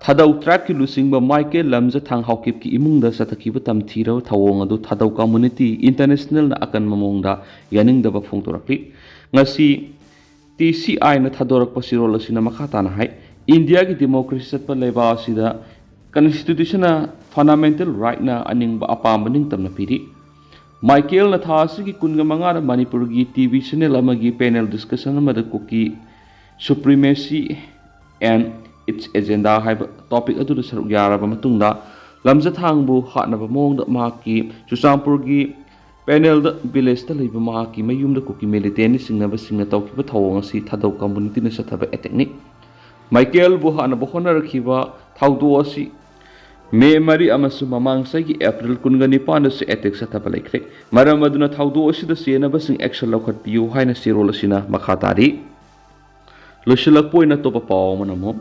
ꯊꯥꯗꯧ ꯇ꯭ꯔꯥꯏꯕꯀꯤ ꯂꯨꯆꯤꯡꯕ ꯃꯥꯏꯀꯦꯜ ꯂꯝꯖꯊꯥꯡ ꯍꯥꯎꯀꯤꯞꯀꯤ ꯏꯃꯨꯡꯗ ꯆꯠꯊꯈꯤꯕ ꯇꯝꯊꯤꯔꯕ ꯊꯧꯑꯣꯡ ꯑꯗꯨ ꯊꯥꯗꯧ ꯀꯝꯃꯨꯅꯤꯇꯤ ꯏꯟꯇꯔꯅꯦꯁꯅꯦꯜꯅ ꯑꯀꯟꯕ ꯃꯑꯣꯡꯗ ꯌꯥꯅꯤꯡꯗꯕ ꯐꯣꯡꯗꯣꯔꯛꯂꯤ꯫ ꯉꯁꯤ ꯇꯤ ꯁꯤ ꯑꯥꯏꯅ ꯊꯥꯗꯣꯔꯛꯄ ꯆꯦꯔꯣꯜ ꯑꯁꯤꯅ ꯃꯈꯥ ꯇꯥꯅ ꯍꯥꯏ, ꯏꯟꯗꯤꯌꯥꯒꯤ ꯗꯦꯃꯣꯀ꯭ꯔꯦꯁꯤ ꯆꯠꯄ ꯂꯩꯕꯥꯛ ꯑꯁꯤꯗ ꯀꯟꯁꯇꯤꯇ꯭ꯌꯨꯁꯟꯅ ꯐꯟꯗꯥꯃꯦꯟꯇꯦꯜ ꯔꯥꯏꯠꯅ ꯑꯅꯤꯡꯕ ꯑꯄꯥꯝꯕ ꯅꯤꯡꯇꯝꯅ ꯄꯤꯔꯤ꯫ ꯃꯥꯏꯀꯦꯜꯅ ꯊꯥ ꯑꯁꯤꯒꯤ ꯀꯨꯟꯒ ꯃꯉꯥꯗ ꯃꯅꯤꯄꯨꯔꯒꯤ ꯇꯤ ꯚꯤ ꯆꯦꯅꯦꯜ ꯑꯃꯒꯤ ꯄꯦꯅꯦꯜ ꯗꯤꯁꯀꯁꯟ ꯑꯃꯗ ꯀꯨꯀꯤ ꯁꯨꯄ꯭ꯔꯤꯃꯦꯁꯤ ꯑꯦꯟ ꯏꯠꯁ ꯑꯦꯖꯦꯟꯗꯥ ꯍꯥꯏꯕ ꯇꯣꯄꯤꯛ ꯑꯗꯨꯗ ꯁꯔꯨꯛ ꯌꯥꯔꯕ ꯃꯇꯨꯡꯗ, ꯂꯝꯖꯊꯥꯡꯕꯨ ꯍꯥꯠꯅꯕ ꯃꯑꯣꯡꯗ ꯃꯍꯥꯛꯀꯤ ꯆꯨꯔꯆꯥꯟꯄꯨꯔꯒꯤ ꯄꯦꯅꯦꯜꯗ ꯚꯤꯂꯦꯖꯇ ꯂꯩꯕ ꯃꯍꯥꯛꯀꯤ ꯃꯌꯨꯝꯗ ꯀꯨꯀꯤ ꯃꯤꯂꯤꯇꯦꯟꯅ ꯆꯤꯡꯅꯕꯁꯤꯡꯅ ꯇꯧꯈꯤꯕ ꯊꯧꯑꯣꯡ ꯑꯁꯤ ꯊꯥꯗꯧ ꯀꯝꯃꯨꯅꯤꯇꯤꯅ ꯆꯠꯊꯕ ꯑꯦꯇꯦꯛꯅꯤ꯫ ꯃꯥꯏꯀꯦꯜꯕꯨ ꯍꯥꯠꯅꯕ ꯍꯣꯠꯅꯔꯛꯈꯤꯕ ꯊꯧꯗꯣꯛ ꯑꯁꯤ ꯃꯦ ꯃꯔꯤ ꯑꯃꯁꯨꯡ ꯃꯃꯥꯡ ꯆꯍꯤꯒꯤ ꯑꯦꯄ꯭ꯔꯤꯜ ꯀꯨꯟꯒ ꯅꯤꯄꯥꯟꯗꯁꯨ ꯑꯦꯇꯦꯛ ꯆꯠꯊꯕ ꯂꯩꯈ꯭ꯔꯦ꯫ ꯃꯔꯝ ꯑꯗꯨꯅ ꯊꯧꯗꯣꯛ ꯑꯁꯤꯗ ꯆꯦꯟꯅꯕꯁꯤꯡ ꯑꯦꯛꯁꯟ ꯂꯧꯈꯠꯄꯤꯌꯨ ꯍꯥꯏꯅ ꯆꯦꯔꯣꯜ ꯑꯁꯤꯅ ꯃꯈꯥ ꯇꯥꯔꯤ꯫ ꯂꯣꯏꯁꯤꯜꯂꯛꯄ ꯑꯣꯏꯅ ꯑꯇꯣꯞꯄ ꯄꯥꯎ ꯑꯃꯅ ꯑꯃꯨꯛ,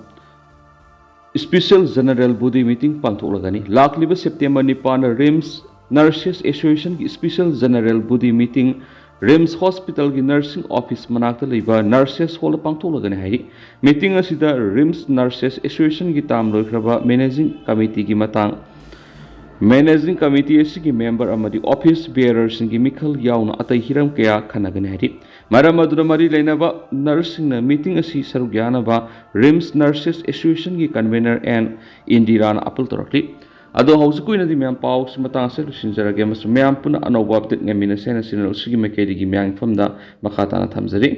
ꯁ꯭ꯄꯤꯁꯦꯜ ꯖꯦꯅꯔꯦꯜ ꯕꯣꯗꯤ ꯃꯤꯇꯤꯡ ꯄꯥꯡꯊꯣꯛꯂꯒꯅꯤ꯫ ꯂꯥꯛꯂꯤꯕ ꯁꯦꯞꯇꯦꯝꯕꯔ ꯅꯤꯄꯥꯟꯗ ꯔꯤꯝꯁ Nurses Association ꯒꯤ Special General Body Meeting RIMS Hospital ꯒꯤ Nursing Office ꯃꯅꯥꯛꯇ ꯂꯩꯕ Nurses Hall ꯗ ꯄꯥꯡꯊꯣꯛꯂꯒꯅꯤ ꯍꯥꯏꯔꯤ꯫ Meeting ꯑꯁꯤꯗ RIMS Nurses Association ꯒꯤ term ꯂꯣꯏꯈ꯭ꯔꯕ Managing Committee ꯒꯤ ꯃꯇꯥꯡ, Managing Committee ꯑꯁꯤꯒꯤ member ꯑꯃꯗꯤ office bearer ꯁꯤꯡꯒꯤ ꯃꯤꯈꯜ ꯌꯥꯎꯅ ꯑꯇꯩ ꯍꯤꯔꯝ ꯀꯌꯥ ꯈꯟꯅꯒꯅꯤ ꯍꯥꯏꯔꯤ꯫ ꯃꯔꯝ ꯑꯗꯨꯅ ꯃꯔꯤ ꯂꯩꯅꯕ nurse ꯁꯤꯡꯅ meeting ꯑꯁꯤ ꯁꯔꯨꯛ ꯌꯥꯅꯕ RIMS Nurses Association ꯒꯤ convener ꯑꯦꯟ ꯏꯟꯗꯤꯔꯥꯅ appeal ꯇꯧꯔꯛꯂꯤ꯫ ꯑꯗꯣ ꯍꯧꯖꯤꯛꯀꯤ ꯑꯣꯏꯅꯗꯤ ꯃꯌꯥꯝ ꯄꯥꯎꯁꯤ ꯃꯇꯥꯡ ꯑꯁꯤꯗ ꯂꯣꯏꯁꯤꯟꯖꯔꯒꯦ ꯑꯃꯁꯨꯡ ꯃꯌꯥꯝ ꯄꯨꯟꯅ ꯑꯅꯧꯕ update ꯉꯥꯏꯃꯤꯟꯅꯁꯦ ꯍꯥꯏꯅ channel ꯑꯁꯤꯒꯤ ꯃꯥꯏꯀꯩꯗꯒꯤ ꯃꯌꯥꯝꯒꯤ ꯃꯐꯝꯗ ꯃꯈꯥ ꯇꯥꯅ ꯊꯝꯖꯔꯤ꯫